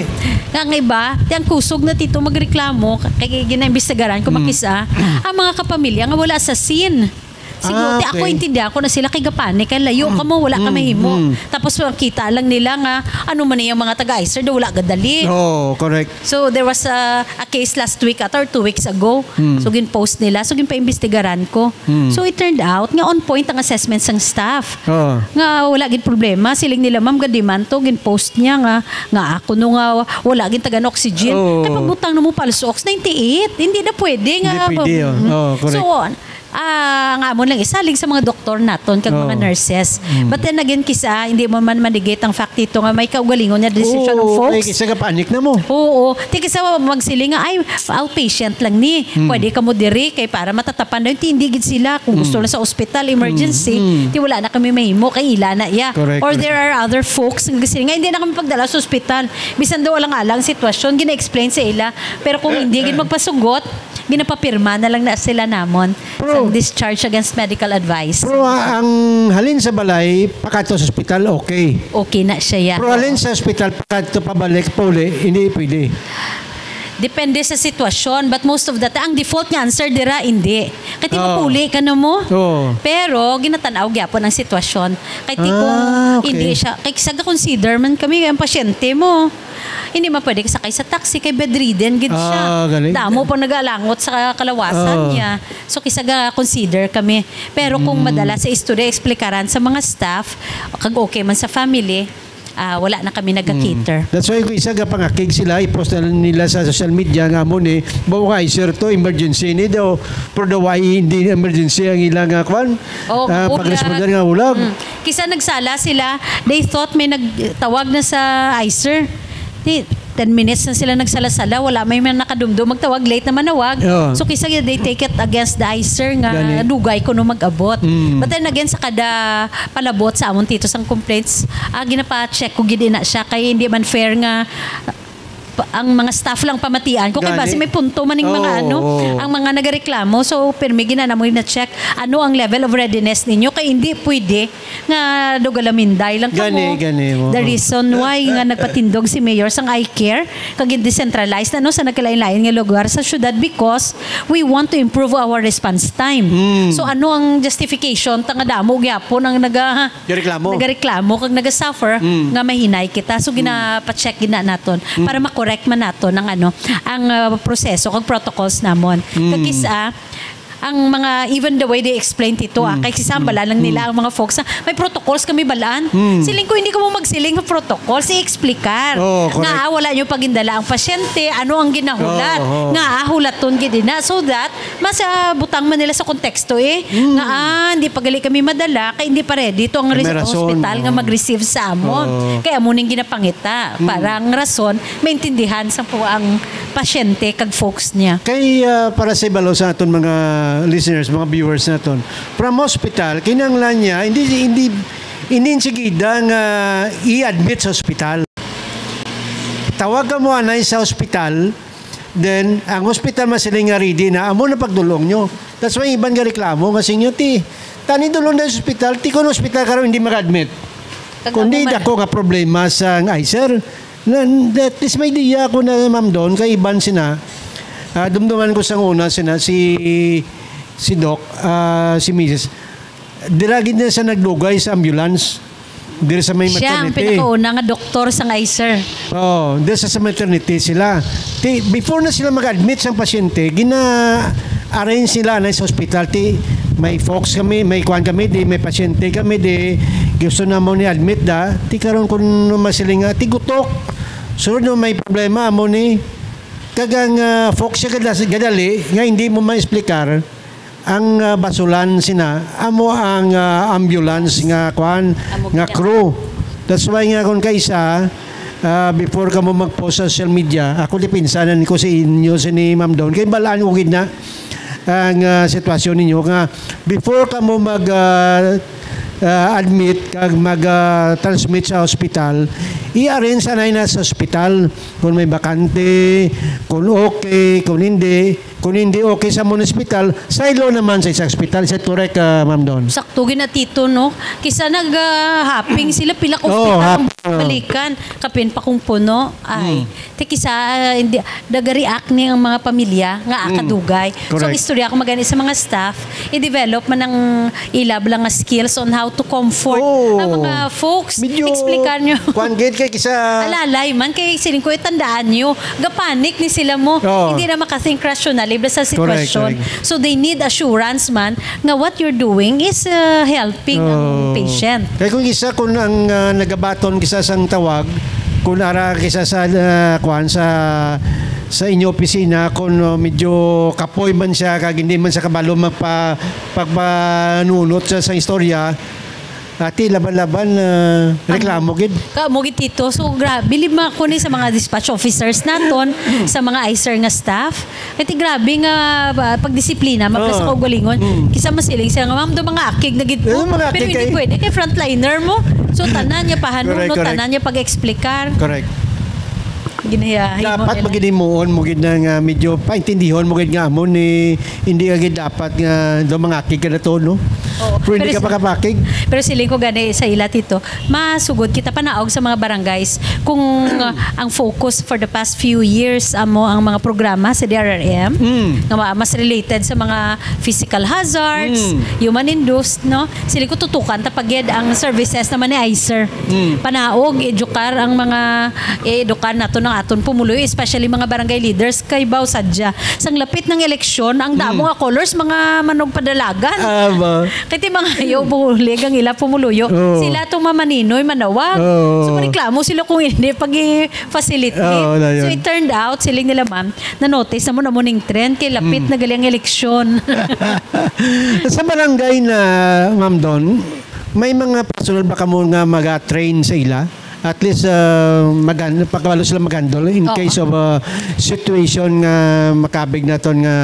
Nga ang iba, ti ang kusog na tito magreklamo, kay ginaimbestigaran ko Mm. makisa, ang mga kapamilya nga wala sa scene. Siguro, Ah, ti ako okay. intindihan ko na sila kay gapani, kay layo Mm, ka mo, wala ka mm, mahimo. mm. Tapos, ang kita lang nila nga, ano man yung mga taga-eye sir, daw wala gadali. Oo, correct. So, there was a, a case last week ata or two weeks ago. Hmm. So, gin-post nila. So, ginpaimbestigaran ko. Hmm. So, it turned out nga on point ang assessment sang staff. Oo. Nga wala gid problema. Siling nila, "Ma'am, gadiman to, gin-post niya nga, nga ako no nga wala gid tagan oxygen." Oo. Kay pagbutang na mo pulse ox, ninety-eight. Hindi na pwede nga Hindi pwede, pag-, oh. Oo, correct. So, ah, nga amo lang isalig sa mga doktor naton kag mga Oo. nurses. Mm. But then again, kisa, hindi mo man manigit ang fact dito nga may kaugalingon nga decision ng Oo, folks. Kay kisa ka panic na mo. Oo. Ti kisa magsiling nga, "Ay, outpatient lang ni. Mm. Pwede ka mo diri kay para matatapan daw." Ti hindi gid sila. Kung gusto Mm. lang sa ospital, emergency, Mm. Mm. ti wala na kami mahimo, kay ila na iya. Correct, Or correct. there are other folks nga gasiling nga, "Hindi na kami pagdala sa ospital." Bisan daw alang-alang ang sitwasyon, gina-explain sa ila. Pero kung hindi gid magpasugot, Ginapapirma na lang na sila namon Pero sang discharge against medical advice. Pero, ah, ang halin sa balay, pakadto sa ospital, okay. Okay na siya, ya. Pero halin sa ospital, pakadto pabalik, pauli, hindi pwede. Depende sa sitwasyon, but most of the time, ang default nga answer dira, hindi. Kay Oo. Mapuli ka na mo. Oo. Pero, ginatanaw gyapon ang sitwasyon. Kay ti kung Ah, okay. hindi siya, kay sa consider man kami, ang pasyente mo. Hindi man pwede sakay sa taxi kay bedridden gid siya. Ah, gani. Damo pa nagalangot sa kalawasan Oh. niya. So, kisa ga consider kami. Pero kung Mm. madala sa istorya, eksplikaran sa mga staff, kag okay man sa family, ah, wala na kami nagka-cater. Mm. That's why kung isa ga pangakig sila, i-post na nila sa social media nga amo ni, bawa nga, "Ay, sir, to, emergency ni daw." Pero daw, ay, hindi emergency ang ilang, ah, kwan, Oh, ah, bulag. Pag-responder nga bulag. Mm. Kisa nagsala sila, they thought may nagtawag na sa ICER. Di, ten minutes na sila nagsala-sala, wala may man nakadumdum. Magtawag, late na manawag. Oo. So, kisa they take it against the ICER nga Gani. dugay kuno mag-abot. Mm. But then again, sa kada palabot sa amon tito sang complaints, ah, ginapa-check ko gid ina siya kay hindi man fair nga pa, ang mga staff lang pamatian ko kay Gani. basi may punto man ning mga Oo, ano, oo. ang mga nagareklamo. So, pirmi gina namo na-check ano ang level of readiness ninyo kay hindi pwede nga dugalaminday lang kamo. Gani, gani, oo. The reason why nga nagpatindog si Mayor sang I care kag decentralized na, no, sa nagkalain-lain nga lugar sa syudad because we want to improve our response time. Mm. So, ano ang justification ta nga damo gyapon ang naga-, Gareklamo. nagareklamo kag naga-suffer Mm. nga mahinay kita? So, Mm. ginapa-check gina naton Mm. para ma-correct man naton ang ano, ang, ah, proseso kag protocols namon. Mm. Kag kis-a, ang mga, even the way they explain, Tito, ah, Mm. kay sisambala Mm. lang nila Mm. ang mga folks na may protocols kami balaan. Mm. Siling ko, hindi ko mo magsiling nga protocols, i-explicar. Oo, correct. Nga, ah, wala nyo pagindala ang pasyente, ano ang ginahulat. Oo, oo. Nga, ah, hulaton gid na. So that, mas, ah, butang man nila sa konteksto, eh. Mm. Nga, ah, hindi pa gali kami madala, kay hindi pa ready to ang May res-, rason, hospital nga oo. mag-receive sa amon. Oo. Kay amo ning ginapangita. Mm. Para ang rason, maintindihan sa po ang pasyente kag folks niya. Kay, ah, para sa ibalo sa aton mga listeners, mga viewers naton, from hospital, kinahanglan niya, hindi, hindi, hindi insigida nga i-admit sa hospital. Tawag ka mo anay sa hospital, then ang hospital masiling nga ready na, amo na pagdulong nyo. That's why iban nga reklamo nga, "Sinyo, ti, tani dulong na sa hospital, ti kung hospital karon hindi mag-admit." Kag Kundi amo man dako nga problema sa ang ICER. Na, at least may idea ako na, Ma'am Don, kay iban sina, ah, dumduman ko sa una sina, si, si Doc, ah, si Misis. Dira gid na siya nagdugay sa ambulance. Diri sa may Siya ang maternity. pinakauna nga doktor sa ICER. Oo, diri sa, sa maternity sila. Ti, before na sila mag-admit sang pasyente, gina-arrange sila na sa hospital. Ti, may folks kami, may kwan kami, di may pasyente kami, di gusto na mo ni admit da. Ti karon kung masiling nga, ti gutok. Sunod no may problema, amo ni, kag ang, ah, folks siya gadas-, gadali, nga hindi mo ma-explicar, ang, ah, basulan sina, amo ang, ah, ambulance nga, kwan, Amo nga gid. crew. That's why nga kung kaisa, ah, before ka mo mag-post sa social media, ako di pinsanan ko sa inyo, sa ni Ma'am Dawn, kay balaan ko gid na ang, ah, sitwasyon ninyo nga before ka mo mag, ah, ah, admit kag mag, ah, transmit sa hospital, i-arrange anay na sa hospital kung may bakante, kung okay, kung hindi. Kung hindi okay sa amon hospital, saylo naman sa isa hospital. Is that correct, ah, Ma'am Dawn? Sakto gid na, Tito, no? Kisa nag, ah, hopping sila, pila ka Oo, hospital ang hap-, oo. balikan. Kapin pa kung puno. Ay, Mm. ti kisa, ah, hindi, nag-react ni ang mga pamilya nga, ah, Mm. kadugay. So, ang Correct. istorya ko magani sa mga staff, i-develop man ang ila lang nga skills on how to comfort Oo. ang mga folks. Medyo Explicar nyo. kwan gid kay kisa Alalay man, kay siling ko, itandaan nyo, gapanik ni sila mo. Oo. Hindi na maka-think rationally basta sa Correct, sitwasyon. correct. So, they need assurance man nga what you're doing is, uh, helping ang Oo. patient. Kay kung isa, kung ang, uh, nagabaton kisa sang tawag, kung ara kisa sa, uh, kwan, sa, sa inyo opisina, kung, uh, medyo kapoy man siya, kag hindi man sa kabalo magpa-, pagpanunot sa, sa istorya, Ati, laban-laban, ah, reklamo gid. Kaamo gid, Tito. So, gra-, bilib man ako ni sa mga dispatch officers naton, sa mga ICER nga staff. Kay ti grabe nga, ah, pagdisiplina, mapla sa Oo. kaugalingon. Mm. Kisa masiling sila nga, "Ma'am, do mga akig na gid po." Oo, mga Pero akig hindi kay pwede, kay frontliner mo. So, tanan niya pahanunot, Correct, correct. tanan niya pag-explicar. Correct. Ginahimo Dapat nila. Maginimuon mo gid na nga medyo paintindihon mo gid nga amo ni hindi ka gid dapat nga daw mangakig ka na to, no? Oo. Pero hindi Pero ka si- makapakig. Pero siling ko gani sa ila, Tito, masugod kita panaog sa mga barangays kung uh, ang focus for the past few years amo ang mga programa sa D R R M Mm. nga ma- mas related sa mga physical hazards, Mm. human-induced, no? Siling ko tutukan ta pa gid ang services naman ni ICER. Mm. Panaog, edukar ang mga, edukar nato ng aton pumuluyo, especially mga barangay leaders, kay baw sadya. Sang lapit ng eleksyon, ang damo nga colors, mga manugpadalagan. Ah, ba? Kaya mga ayaw bulig ang ila pumuluyo. Oo. Sila itong mamaninoy, manawag. Oo. So, mareklamo sila kung hindi pag-facilitate. Oo, na yun. So, it turned out, siling nila, ma'am, na-notice na mo na mo ning trend kay lapit Mm. na gali ang eleksyon. Sa barangay na, Ma'am Don, may mga personal ba kamo nga mag-train sa ila? At least, uh, mag pagkabalo sila mag-handle in Oo. Case of uh, situation nga makabig naton nga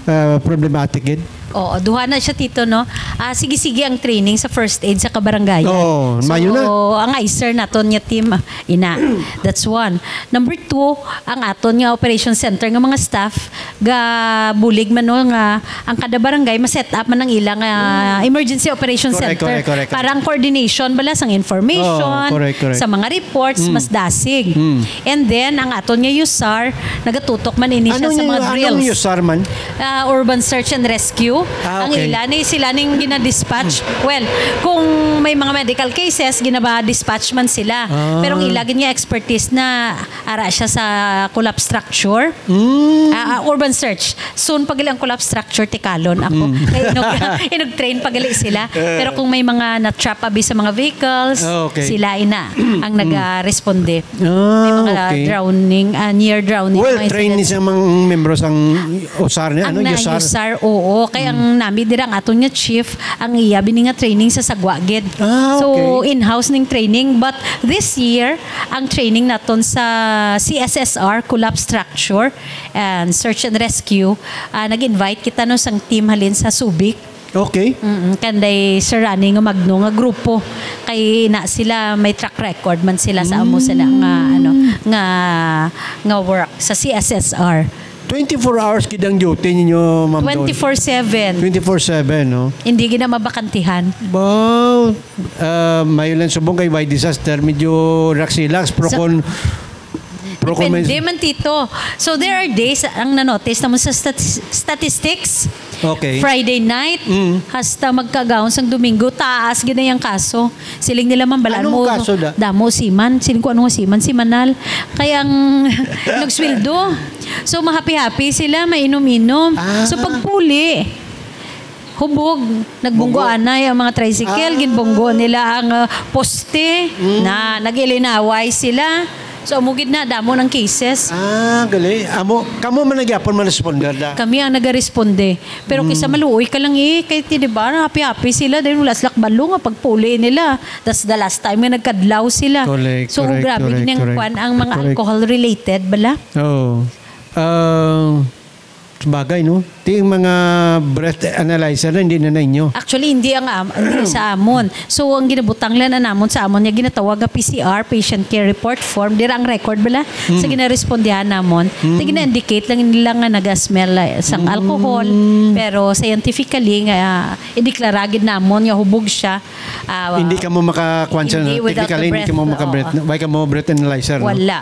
uh, problematic gid. Oo, duha na siya, Tito, no? Ah, sige-sige ang training sa first aid sa kabarangay. Oo, So, mayo na. Ang ICER naton nga team, ina. That's one. Number two, ang aton nga operation center nga mga staff, ga bulig man, no, nga ang kada barangay ma-set up man ang ilang ah, emergency operation Correct, center correct, correct, correct. Para ang coordination bala sang information, Oo, correct, correct. Sa mga reports, Mm. Mas dasig. Mm. And then, ang aton nga USAR, nagatutok man ini siya Anong, sa mga anong drills. USAR man? Ah, urban search and rescue. Ah, Ang okay. Ila ni sila ning ginadispatch. Well, kung may mga medical cases, ginaba-dispatch man sila. Ah. Pero ang ila gid nga expertise na ara siya sa collapse structure. Mm. Ah, ah, urban search. Soon pa gali ang collapse structure, tikalon ako. Mm. Kaya inog, inog train pa gali sila. Pero kung may mga na-trap abi sa mga vehicles, Ah, okay. Sila ina ang nag-responde. Ah, May mga okay. Drowning, ah, near drowning. Well, Mga train ni incidents. Sa mga membro sang USAR niya. Ang Ano, na USAR? USAR, oo. Kay ang nami dira ang aton nga chief, ang iya bini nga training sa sagwa gid. Ah, So, okay. In-house ning training. But this year, ang training naton sa C S S R, Collapse Structure and Search and Rescue, ah, nag-invite kita, no, sang team halin sa Subic. Okay. Mm, kanday Sir Rani nga Magno nga grupo, kay na sila may track record man sila sa amo sila nga ano nga nga work sa C S S R. Twenty-four hours gid ang duty ninyo, Ma'am Don? Twenty-four seven. Twenty-four seven, no? Hindi gina mabakantihan. Wow. Uh, mayo lang subong kay why disaster, medyo relax-relax, pero Sa- kung pero kung may- Depende man, Tito. So, there are days, ang nanotice naman sa statis- statistics, Okay. Friday night, Mm. hasta magkagaon sang Domingo, taas gid na yung kaso. Siling nila man, balaan Anong mo, kaso da? Damo siman. Siling ko, ano nga siman? Simanal. Kaya ang nagsweldo. So, mahappy-happy sila, mainom-inom. Ah. So, pagpuli, hubog, nagbunggo Bunggo. Anay ang mga tricycle, Ah. ginbunggo nila ang uh, poste, Mm. na nag-ilinaway sila. So, amo gid na, damo ng cases. Ah, gali. Amo, kamo man nagyapon man responder da. Kami ang nagaresponde. Pero kisa maluoy ka lang eh, kay ti, di ba, happy-happy sila dahil wala sila kabalo nga pagpuli nila. That's the last time nga nagkadlaw sila. Correct, So, correct, grabe correct, gid ang correct. kwan, ang mga Correct. Alcohol-related bala. Oo. Ah, sabagay, no? Ti yung mga breath analyzer na hindi na na inyo. Actually, hindi ang am- hindi sa amon. So, ang ginabutang lang na namon sa amon, yung ginatawag nga P C R, Patient Care Report Form, dira ang record bala sa ginarespondihan namon. Ti gina-indicate lang nila nga nagasmell eh, sang alcohol, pero scientifically nga ah, ideklara gid namon nga hubog siya. Ah, Hindi ka mo makakuan sa Hindi without technically, the hindi ka mo breath, makabreath. Oo. Why ka mo breath analyzer, no? Wala.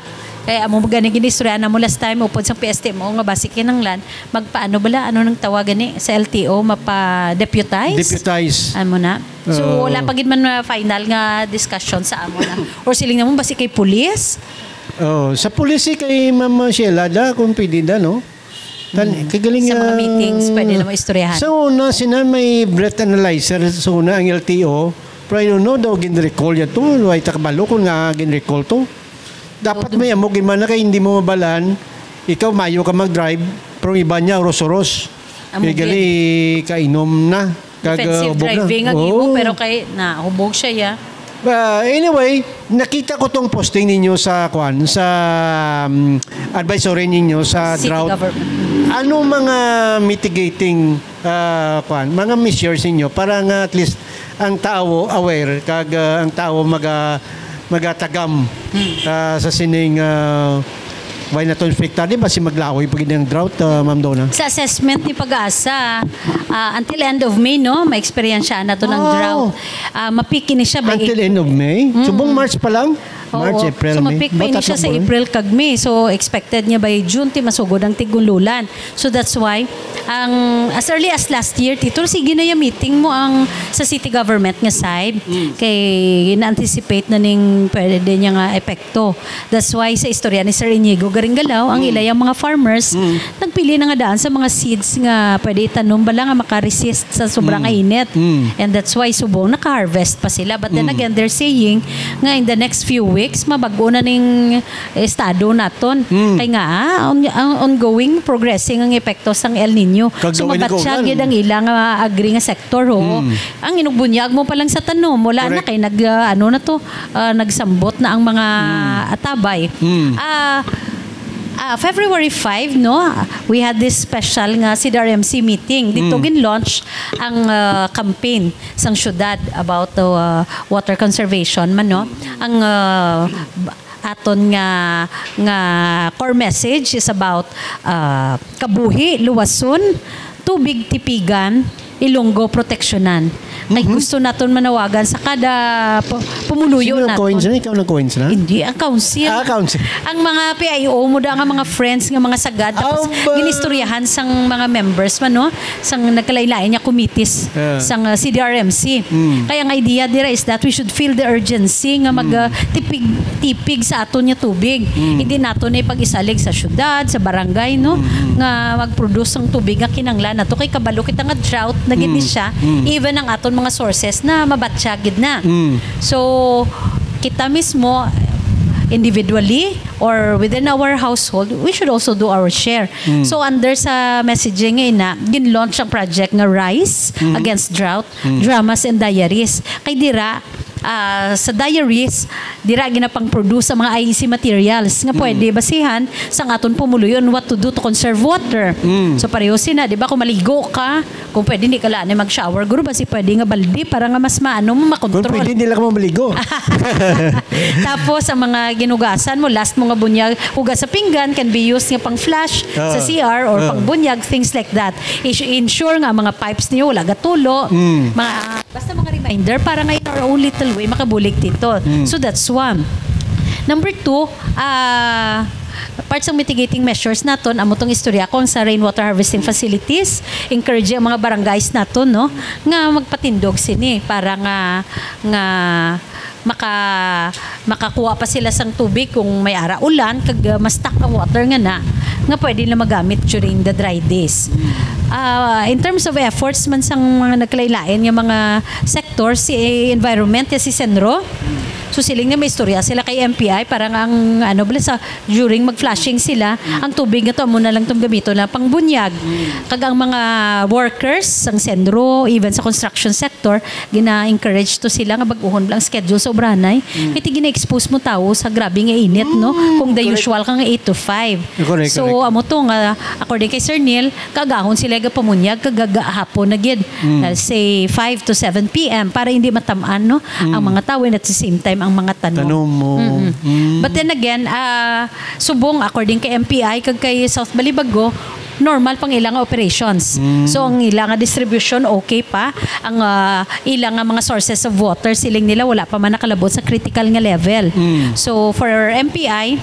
Kaya amo gani ginistorya na mo last time upod sa P S T mo nga basi kinanglan magpaano bala, ano nang tawagan ni sa L T O, mapa-deputize? Deputize. Amo na. So, Oo. Wala pa gid man na final nga discussion sa amo na. Or siling naman basi kay pulis? Oh, sa pulis eh, kay Ma'am Sheila da, kung pwede da, no? Tan, kagaling Sa mga ah, meetings, pwede na mo istoryahan. Sa una, sina may breath analyzer sa una ang L T O. Pero I don't know daw gin-recall yan to. Why ta kabalo kung nga gin-recall to. Dapat may amo gid man na kay hindi mo mabalaan. Ikaw, mayo ka mag-drive. Pero ang iba niya, uros-uros. Amo Kaya gali, kainom na. Kag, Defensive uh, hubog na. driving ang Oo. imo, pero kay nahubog siya, ya. Uh, anyway, nakita ko tong posting ninyo sa kwan, sa um, advisory ninyo sa City drought. government. Ano mga mitigating uh, kwan, mga measures ninyo para nga at least ang tao aware kag uh, ang tao maga magatagam uh, sa sining uh, Why na to infected? Di ba si maglahoy pag ang drought, ah, Ma'am Donna? Sa assessment ni PAGASA, ah, until end of May, no, ma-experience siya na to ng Wow. drought. Ah, mapiki ni siya by Until April. end of May? Mm. Subong March pa lang? Oo. March, April, So, May. mapik pa About ini siya that sa number. April kag May. So, expected niya by June, ti masugod ang tig-ulan. So, that's why, ang, as early as last year, Tito, sige na yung meeting mo ang, sa city government nga side. Mm. Kay, na-anticipate na ning pwede niya nga epekto. That's why, sa istorya ni Sir Inigo Garinggalaw, ang Mm. ilayang mga farmers, Mm. nagpili na nga daan sa mga seeds nga pwede itanom bala nga maka-resist sa sobrang Mm. init. Mm. And that's why, subong, naka-harvest pa sila. But then Mm. again, they're saying nga in the next few weeks, mabag-o na ning estado naton. Mm. Kay nga, ah, on-, ang ongoing, progressing ang epekto sang El Nino. Kag So, daw ini mabatsyag kaulan. gid ang ila nga agri nga sector, ho. Mm. Ang inugbunyag mo pa lang sa tanom, wala na Correct. kay nag, ah, ano na to, ah, nagsambot na ang mga Mm. atabay. Mm. Ah, ah, February five, no, we had this special nga C D R M C meeting. Dito Mm. gin-launch ang, ah, campaign sang syudad about the, ah, water conservation man, no? Ang, ah, aton nga, nga core message is about, ah, kabuhi, luwason, tubig tipigan, Ilonggo proteksyonan. Kay Mhm. gusto naton manawagan sa kada pu-, pumuluyo Sino naton. nag-coin sila? Ikaw nag-coin sila? Hindi, ang council. Ah, council. Ang mga P I O mo da nga mga friends nga mga sagad, tapos Aba. ginistoryahan sang mga members man, no? Sang nagkalain-lain nga committees Yeah. sang, uh, C D R M C. Mm. Kaya ang idea dira is that we should feel the urgency nga mag, Mm. uh, tipig, tipig sa aton nga tubig. Mm. Hindi nato na ipag-isalig sa syudad, sa barangay, no? Mm. Nga mag-produce ang tubig nga kinahanglan nato. Kay kabalo kita nga drought na gid ni Mm. siya. Mm. Even ang aton mga sources na mabatsyag gid na. Mm. So, kita mismo, individually or within our household, we should also do our share. Mm. So, under sa messaging nga ina, gin-launch ang project nga Rise Mm. Against Drought, Mm. Dramas and Diaries. Kay dira, ah, sa diaries, dira ginapang-produce ang mga I E C materials nga Mm. pwede basihan sang aton pumuluyo on what to do to conserve water. Mm. So, pareho sina, di ba, kung maligo ka, kung pwede, hindi ka lang mag-shower, guro, basi pwede nga balde para nga mas maano mo Kung makontrol. pwede, hindi lang mo maligo. Tapos, ang mga ginugasan mo, last mo nga bunyag, hugas sa pinggan, can be used nga pang-flush sa Ah. C R or Ah. pang-bunyag, things like that. Is-, ensure nga ang mga pipes niyo wala gatulo. Mm. Mga, basta mga reminder para nga in our own little way, makabulig dito. Mm. So, that's one. Number two, ah, part sa mitigating measures naton, amo tong istorya kung sa rainwater harvesting facilities, encourage ang mga barangays naton, no, nga magpatindog sini para nga, nga maka-, makakuha pa sila sang tubig kung may ara ulan, kag, uh, ma-stock ang water nga na, nga pwede na magamit during the dry days. Ah, in terms of efforts man sang mga nagkalain-lain nga mga sectors, si environment, si Senro, so siling nga may istorya sila kay M P I, parang ang, ano, bala sa during mag-flushing sila, ang tubig nga to, amo na lang tong gamiton na pangbunyag. Kag ang mga workers sang Senro, even sa construction sector, gina-encourage to sila nga bag-uhon lang schedule sa obranay. Kay ti gina-expose mo tawo sa grabe nga init, no? Kung the Correct. usual ka nga eight to five. Correct, So, correct. amo to nga, according kay Sir Neil, kaagahon sila gapamunyag, kag gahapon na gid. Mm. Uh, say, five to seven P M para hindi matamaan, no? Mm. Ang mga tawo and at the same time, ang mga tanom. Tanom mo. Mm-mm. Mm. But then again, ah, subong, according kay M P I, kag kay South Balibago, normal pang ilang operations. Mm. So, ang ilang distribution, okay pa. Ang, ah, ilang mga sources of water, siling nila, wala pa man nakalabot sa critical nga level. Mm. So, for M P I,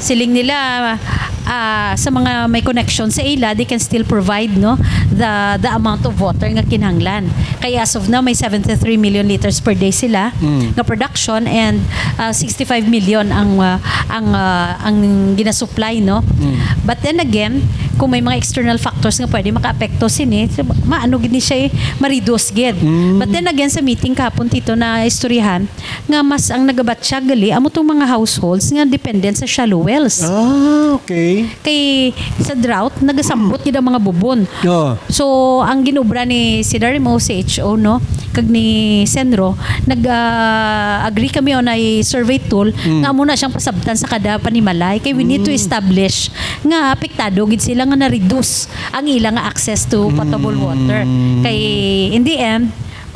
siling nila, ah, sa mga may connection sa ila, they can still provide, no, the, the amount of water nga kinahanglan. Kay as of now, may seventy-three million liters per day sila Mm. nga production, and, ah, sixty-five million ang, ah, ang, ah, ang ginasupply, no? Mm. But then again, kung may mga external factors nga pwede makaapekto sini, so, maano gid ni siya, eh, ma-reduce gid. Mm. But then again, sa meeting kahapon, Tito, na istoryahan, nga mas ang nagabatsyag gali amo tong mga households nga dependent sa shallow wells. Ah, okay. Kay sa drought, nagasambot gid ang mga bubon. Oo. So, ang ginobra ni C D R M O, C H O, no, kag ni Senro, nag, ah, agree kami on a survey tool Mm. nga amo na siyang pasabtan sa kada panimalay. Kay we need to Mm. establish nga apektado gid sila nga na-reduce ang ila nga access to potable Mm. water. Kay in the end,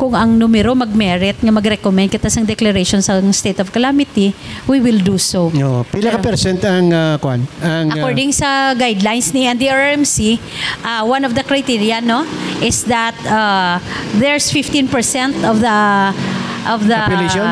kung ang numero mag-merit nga mag-recommend kita sang declaration sa state of calamity, we will do so. No, pila ka Pero percent ang, ah, kwan? Ang, ah, According sa guidelines ni N D R R M C, ah, one of the criteria, no, is that, ah, there's fifteen percent of the, of the Population?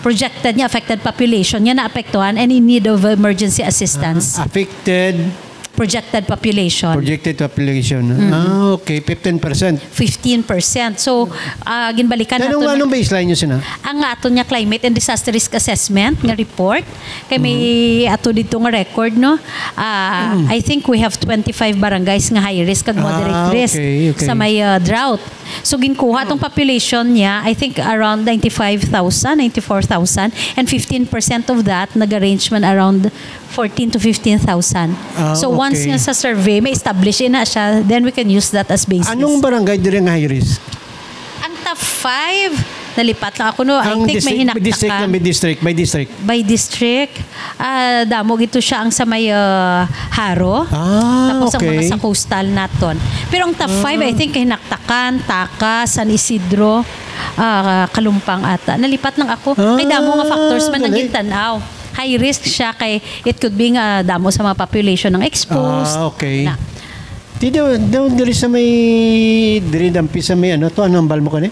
projected nga affected population nga naapektuhan and in need of emergency assistance. Ah, affected Projected population. Projected population. Mm-hmm. Ah, okay. Fifteen percent. Fifteen percent. So, ah, ginbalikan Anong, nato na anong baseline nyo sina? Ang aton nga climate and disaster risk assessment nga report. Kay may Mm-hmm. ato dito nga record, no? Ah, Mm. I think we have twenty-five barangays nga high risk kag moderate Ah, risk okay, okay. sa may, ah, drought. So, ginkuha tong population niya, I think around ninety-five thousand, ninety-four thousand, and fifteen percent of that nag-arrange man around fourteen to fifteen thousand. Ah, So, once okay. nga sa survey, may establish na siya, then we can use that as basis. Anong barangay diri nga high risk? Ang top five, nalipat lang ako, no? I Ang think may district, hinaktakan. district na, may district, by district. By district, ah, damo gito siya ang sa may, ah, Jaro. Ah, Tapos ang mga okay. sa coastal naton. Pero ang top five, Ah. I think, hinaktakan, Taca, San Isidro, ah, Kalumpang ata. Nalipat lang ako. Kay damo nga Ah, factors man ang galing. gintanaw. High risk siya kay it could be nga damo sa mga population ang exposed. Ah, okay. Na. Di daw, daw diri sa may, diri dampi sa may ano, to, ano ang hambal mo kani?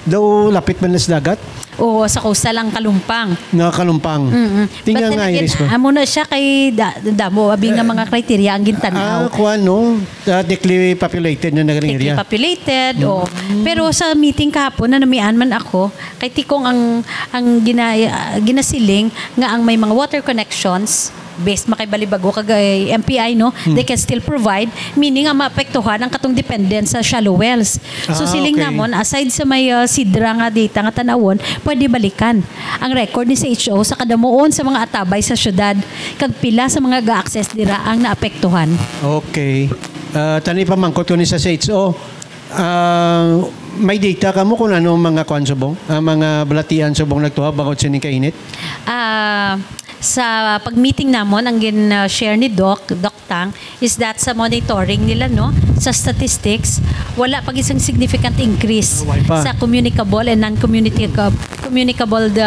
Daw lapit man na sa dagat? Oo, sa coastal ang Kalumpang. Nga Kalumpang. Mm-mm. Tingnan But then nga, again, Iris ba? amo na siya kay da-, damo, abi nga Ah, mga criteria ang gintanaw. ah, kuwan, no? Ah, thickly populated na naging Thickly area. populated, Mm. oh. Pero sa meeting kahapon, nanamian man ako, kay tikong ang, ang gina-, ah, ginasiling nga ang may mga water connections, based makay Balibago kag, eh, M P I, no? Hmm. They can still provide, meaning nga maapektuhan ang katong dependent sa shallow wells. So, Ah, siling okay. namon, aside sa may, ah, sidra nga data nga tanawon, pwede balikan ang record ni C H O sa kadamuon sa mga atabay sa syudad, kag pila sa mga ga-access dira ang naapektuhan. Okay. Ah, tani pamangkot ko ni sa C H O. Ah, may data kamo kung ano ang mga kwan subong, ang mga balatian subong nagtuhab bangod sining kainit? Ah, sa pag-meeting namon, ang gin-share ni Doc, Doc Tang, is that sa monitoring nila, no, sa statistics, wala pa gid sang significant increase Ah, wala pa. sa communicable and non-communicable, communicable, the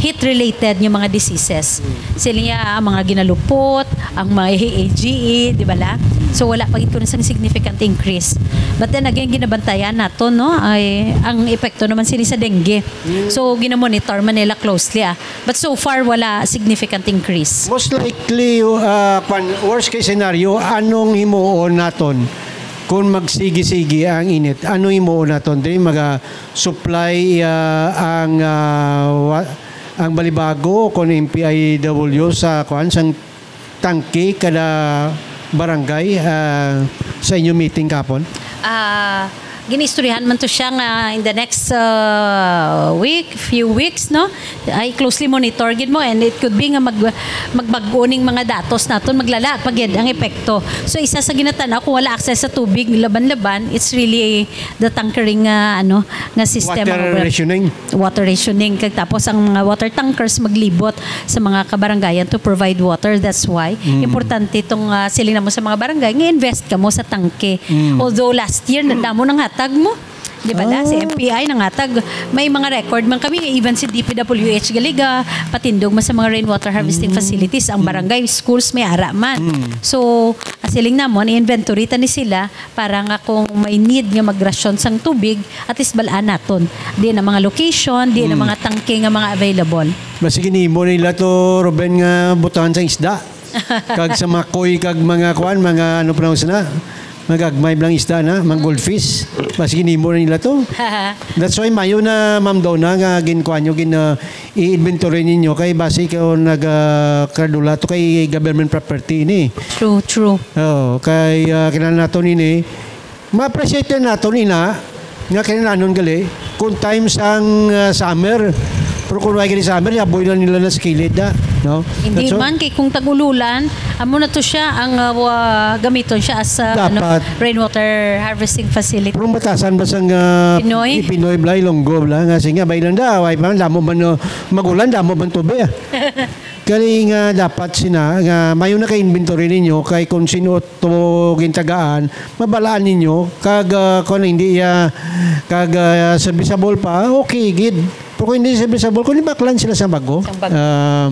heat-related nga mga diseases. Sila nga ang mga ginalupot, ang mga A G E, di ba la? So, wala pa gid kuno sang significant increase. But then again, ginabantayan nato, no, ay ang epekto naman sini sa dengue. So, ginamonitor man nila closely, ah. But so far, wala significant increase. Most likely, uh, pan, worst case scenario, anong himuon naton kung magsigi-sigi ang init? Anong himuon naton? Di maga-supply, uh, ang, uh, wa-, ang Balibago kung M P I W sa, kuan, sang tangke kada barangay, ah, sa inyo meeting kapon? Ah, giniistoryahan man to siya nga in the next, ah, week, few weeks, no? Ay closely monitor gid mo, and it could be nga mag-, magbag-o ning mga datos naton, maglala pa gid ang epekto. So, isa sa ginatanaw kung wala access sa tubig, laban-laban, it's really the tankering nga, ano, nga system, Water mga rationing. water rationing, kag tapos ang mga water tankers maglibot sa mga kabarangayan to provide water. That's why Mm. importante itong, ah, siling namo sa mga barangay nga invest kamo sa tangke. Mm. Although last year, na-, damo nang hatag mo. Di ba la? Si Ah. M P I nangatag. May mga record man kami, even si D P W H gali ga patindog man sa mga rainwater harvesting Mm. facilities. Ang Mm. barangay, schools, may ara man. Mm. So, ang siling namon, i-inventory ta ni sila para nga kung may need nga magrasyon sang tubig, at least bal-an naton. Di na mga location, di na Mm. mga tangke nga mga available. Basi ginhimo nila to, Ruben, nga butangan sa isda. Kag sa mga koi, kag mga kuan, mga ano pa na, mga gagmay lang isda na, mga goldfish. Basi ginhimo na nila to. That's why mayo na, Ma'am Donna, nga ginkuan nyo, gin, uh, i-inventory ninyo kay basi kayo nag, ah, kadula to kay government property ini. True, true. Oo, kay, ah, kinahanglan nato nini, ma-appreciate nato nina nga kinahanglanon gali kung time sang, ah, summer. Pero kung wala gali summer, yaboy na nila na sa kilid, da, no? Hindi That's all. man, kay kung tag-ululan, Amo na to siya ang, uh, wa-, gamiton siya as, uh, ano, Dapat. Rainwater harvesting facility. Pero batasan ba sang uh, Pinoy? Pinoy bla, Ilonggo bla, nga sige, bay lang daw, ay pa, damo man uh, magulan, damo man tubig. Ah. Kani nga dapat sina nga mayo na kay inventory ninyo kay kung sino to gintagaan, mabalaan ninyo kag uh, kung hindi uh, kag uh, serviceable pa, okay gid. Pero kung hindi serviceable, kung baklan sila sa bago, Sa bago. Ah,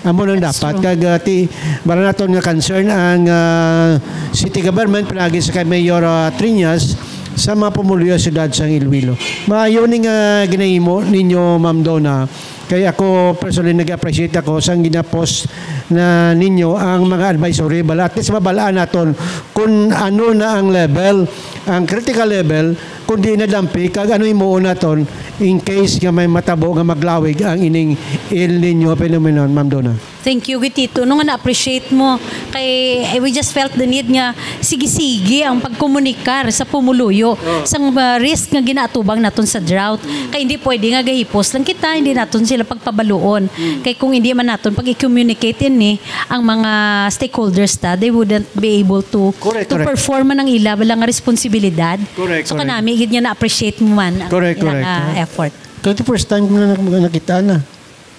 amo nang dapat. Kag uh, ti, bara naton nga concern ang uh, city government, pinagi sa kay Mayor uh, Triñas, sa mga pumuluyo sa siyudad sa Iloilo. Maayo ni nga ginahimo ninyo, Ma'am Donna. Kay ako personally nag-appreciate ako sa ginapost na ninyo ang mga advisory bala at least mabalaan naton kung ano na ang level, ang critical level, kung di na dampi kag ano himuon naton in case nga may matabo nga maglawig ang ining El Nino phenomenon, Ma'am Donna. Thank you, Gitito, no, nga na-appreciate mo. Kay eh, we just felt the need nga sige-sige ang pagkomunikar sa pumuluyo sang uh, risk nga ginaatubang naton sa drought. Kay hindi pwede nga gahipos lang kita, hindi naton sila pagpabaluon. Kay kung hindi man naton pag-i-communicate ini ang mga stakeholders ta, they wouldn't be able to Correct, to correct. Perform man ang ila bala nga responsibilidad. Correct, So correct. Kanami gid nga na-appreciate mo man ang Correct, ilang correct. uh, effort. Kaya the first time ko na nak- nakita na.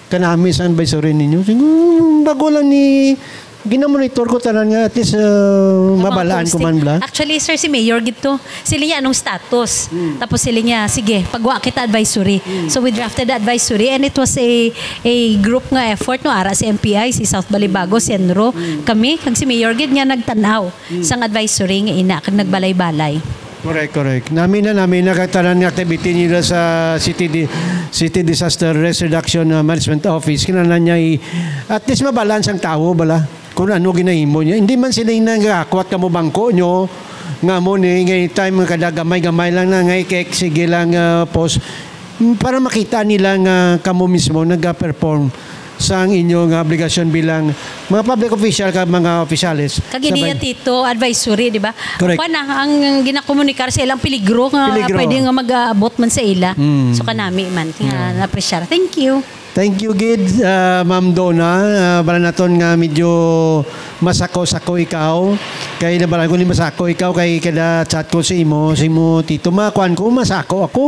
Kanami sa advisory ninyo. Siguro, bago lang ni, ginamonitor ko tanan nga at least uh, mabalaan ko man bla. Actually, sir, si Mayor gid to. Sila niya anong status. Tapos sila niya, sige, pagwa kita advisory. So we drafted the advisory and it was a a group nga effort, no, ara si M P I, si South Balibago, Senro, kami, kag si Mayor gid nga nagtan-aw sang advisory nga ina kag nagbalay-balay. Correct, correct. Nami na, nami na kay tanan nga activity nila sa City Di- City Disaster Risk Reduction uh, Management Office. Kinahanglan niya i- at least mabalaan sang tawo bala kung ano ginahimo niya. Hindi man sila nagakwat kamo bangko nyo nga mo ni ngay time nga kada gamay-gamay lang na ngay kay sige lang uh, post para makita nila nga kamo mismo nag-perform sang inyo nga obligasyon bilang mga public official kag mga opisyales. Kag ini niya, Tito, advisory, di ba? Correct. Kuwan na, ang ginakomunikar sa ilang peligro nga Peligro. Pwede nga mag-aabot man sa ila. Mm. So kanami man nga na-appreciate. Thank you. Thank you gid, uh, Ma'am Donna. Uh, bala naton nga medyo masako-sako ikaw. Kay nabalaan ko ni masako ikaw kay kada chat ko sa imo, sa imo tito, makuan ko, masako ako.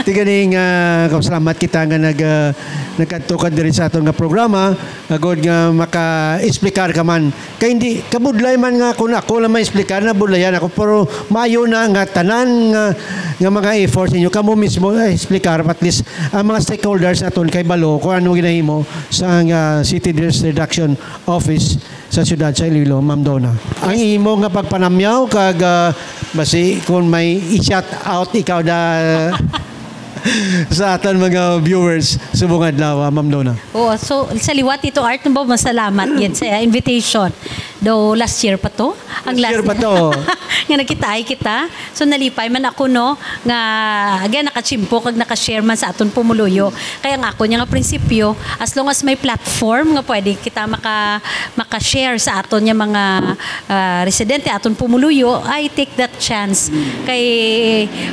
Ti gani nga salamat kita nga nag uh, nagkadto ka diri sa aton nga programa, agod nga maka-explicar ka man. Kay hindi kabudlay man nga kung ako lang ma-explicar na budlayan ako, pero maayo na nga tanan nga, nga mga efforts ninyo kamo mismo explicar at least ang mga stakeholders naton kay balo kung ano ginahimo sa uh, City Risk Reduction Office sa siyudad sa Iloilo, Ma'am Donna. Ang imo nga pagpanamyaw kag ah, basi kung may i-shout out ikaw da sa aton mga viewers subong adlaw, ah, Ma'am Donna. Oo, so sa liwat ito, Art, ba masalamat gid sa invitation. Do last year pa to? Ang Last year pa to. Nga nagkitaay kita. So nalipay man ako, no, nga again nakachimpo kag nakashare man sa aton pumuluyo. Kaya ang ako niya nga prinsipyo, as long as may platform nga pwede kita maka maka-share sa aton niya mga ah, residente, aton pumuluyo, I take that chance. Kay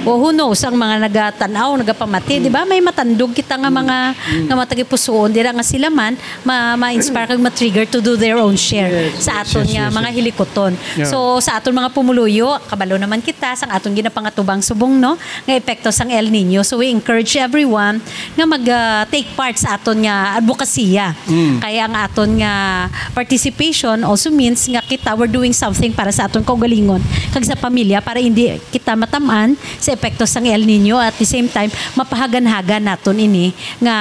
oh, who knows, ang mga nagatan-aw, nagapamati, di ba? May matandog kita nga mga nga mga tagipusuon dira nga sila man ma- ma-inspire kag ma-trigger to do their own share Yes, sa yes, aton yes, nga yes, mga yes. Hilikoton. Yeah. So sa aton mga pumuluyo, kabalo naman kita sang aton ginapangatubang subong, no, nga epekto sang El Nino. So we encourage everyone nga mag ah, take part sa aton nga advokasya. Kaya ang aton nga participation also means nga kita we're doing something para sa aton kaugalingon kag sa pamilya para hindi kita matamaan sa epekto sang El Nino at the same time mapahaganhagan naton ini nga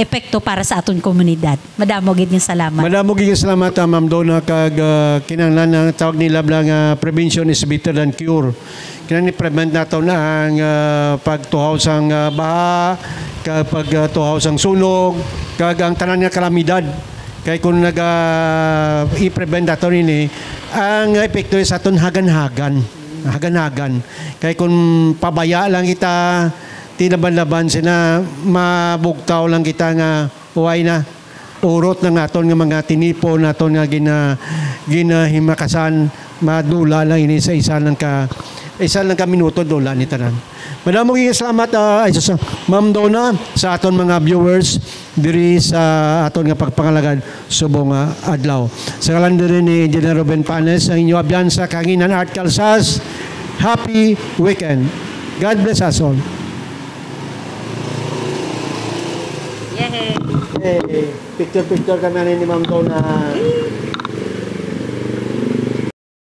epekto para sa aton komunidad. Madamo gid nga salamat. Madamo gid nga salamat, ah, Ma'am Donna, kag ah, kinahanglan ang tawag nila bla nga prevention is better than cure. Kinahanglan i-prevent naton ang ah, pagtuhaw sang ah, baha, kag pagtuhaw sang sunog, kag ang tanan nga kalamidad. Kay kung naga i-prevent naton ini, ang epekto sa aton hagan-hagan. Hagan-hagan. Kay kung pabaya lang kita, tinaban-laban sina mabugtaw lang kita nga uway na urot na nga aton nga mga tinipon naton nga gina, ginahimakasan madula lang ini sa isa lang ka Isa lang ka minuto, dula ni tanan. Madamo nga salamat, ah, ay, sus, Ma'am Donna, sa aton mga viewers diri sa aton nga pagpangalagad subong nga adlaw. Sa ngalan diri ni Engineer Ruben Panes, ang inyo abyan sa Kahanginan Art Calzas, happy weekend. God bless us all. Yay! Hey, picture-picture kami ni Ma'am Donna.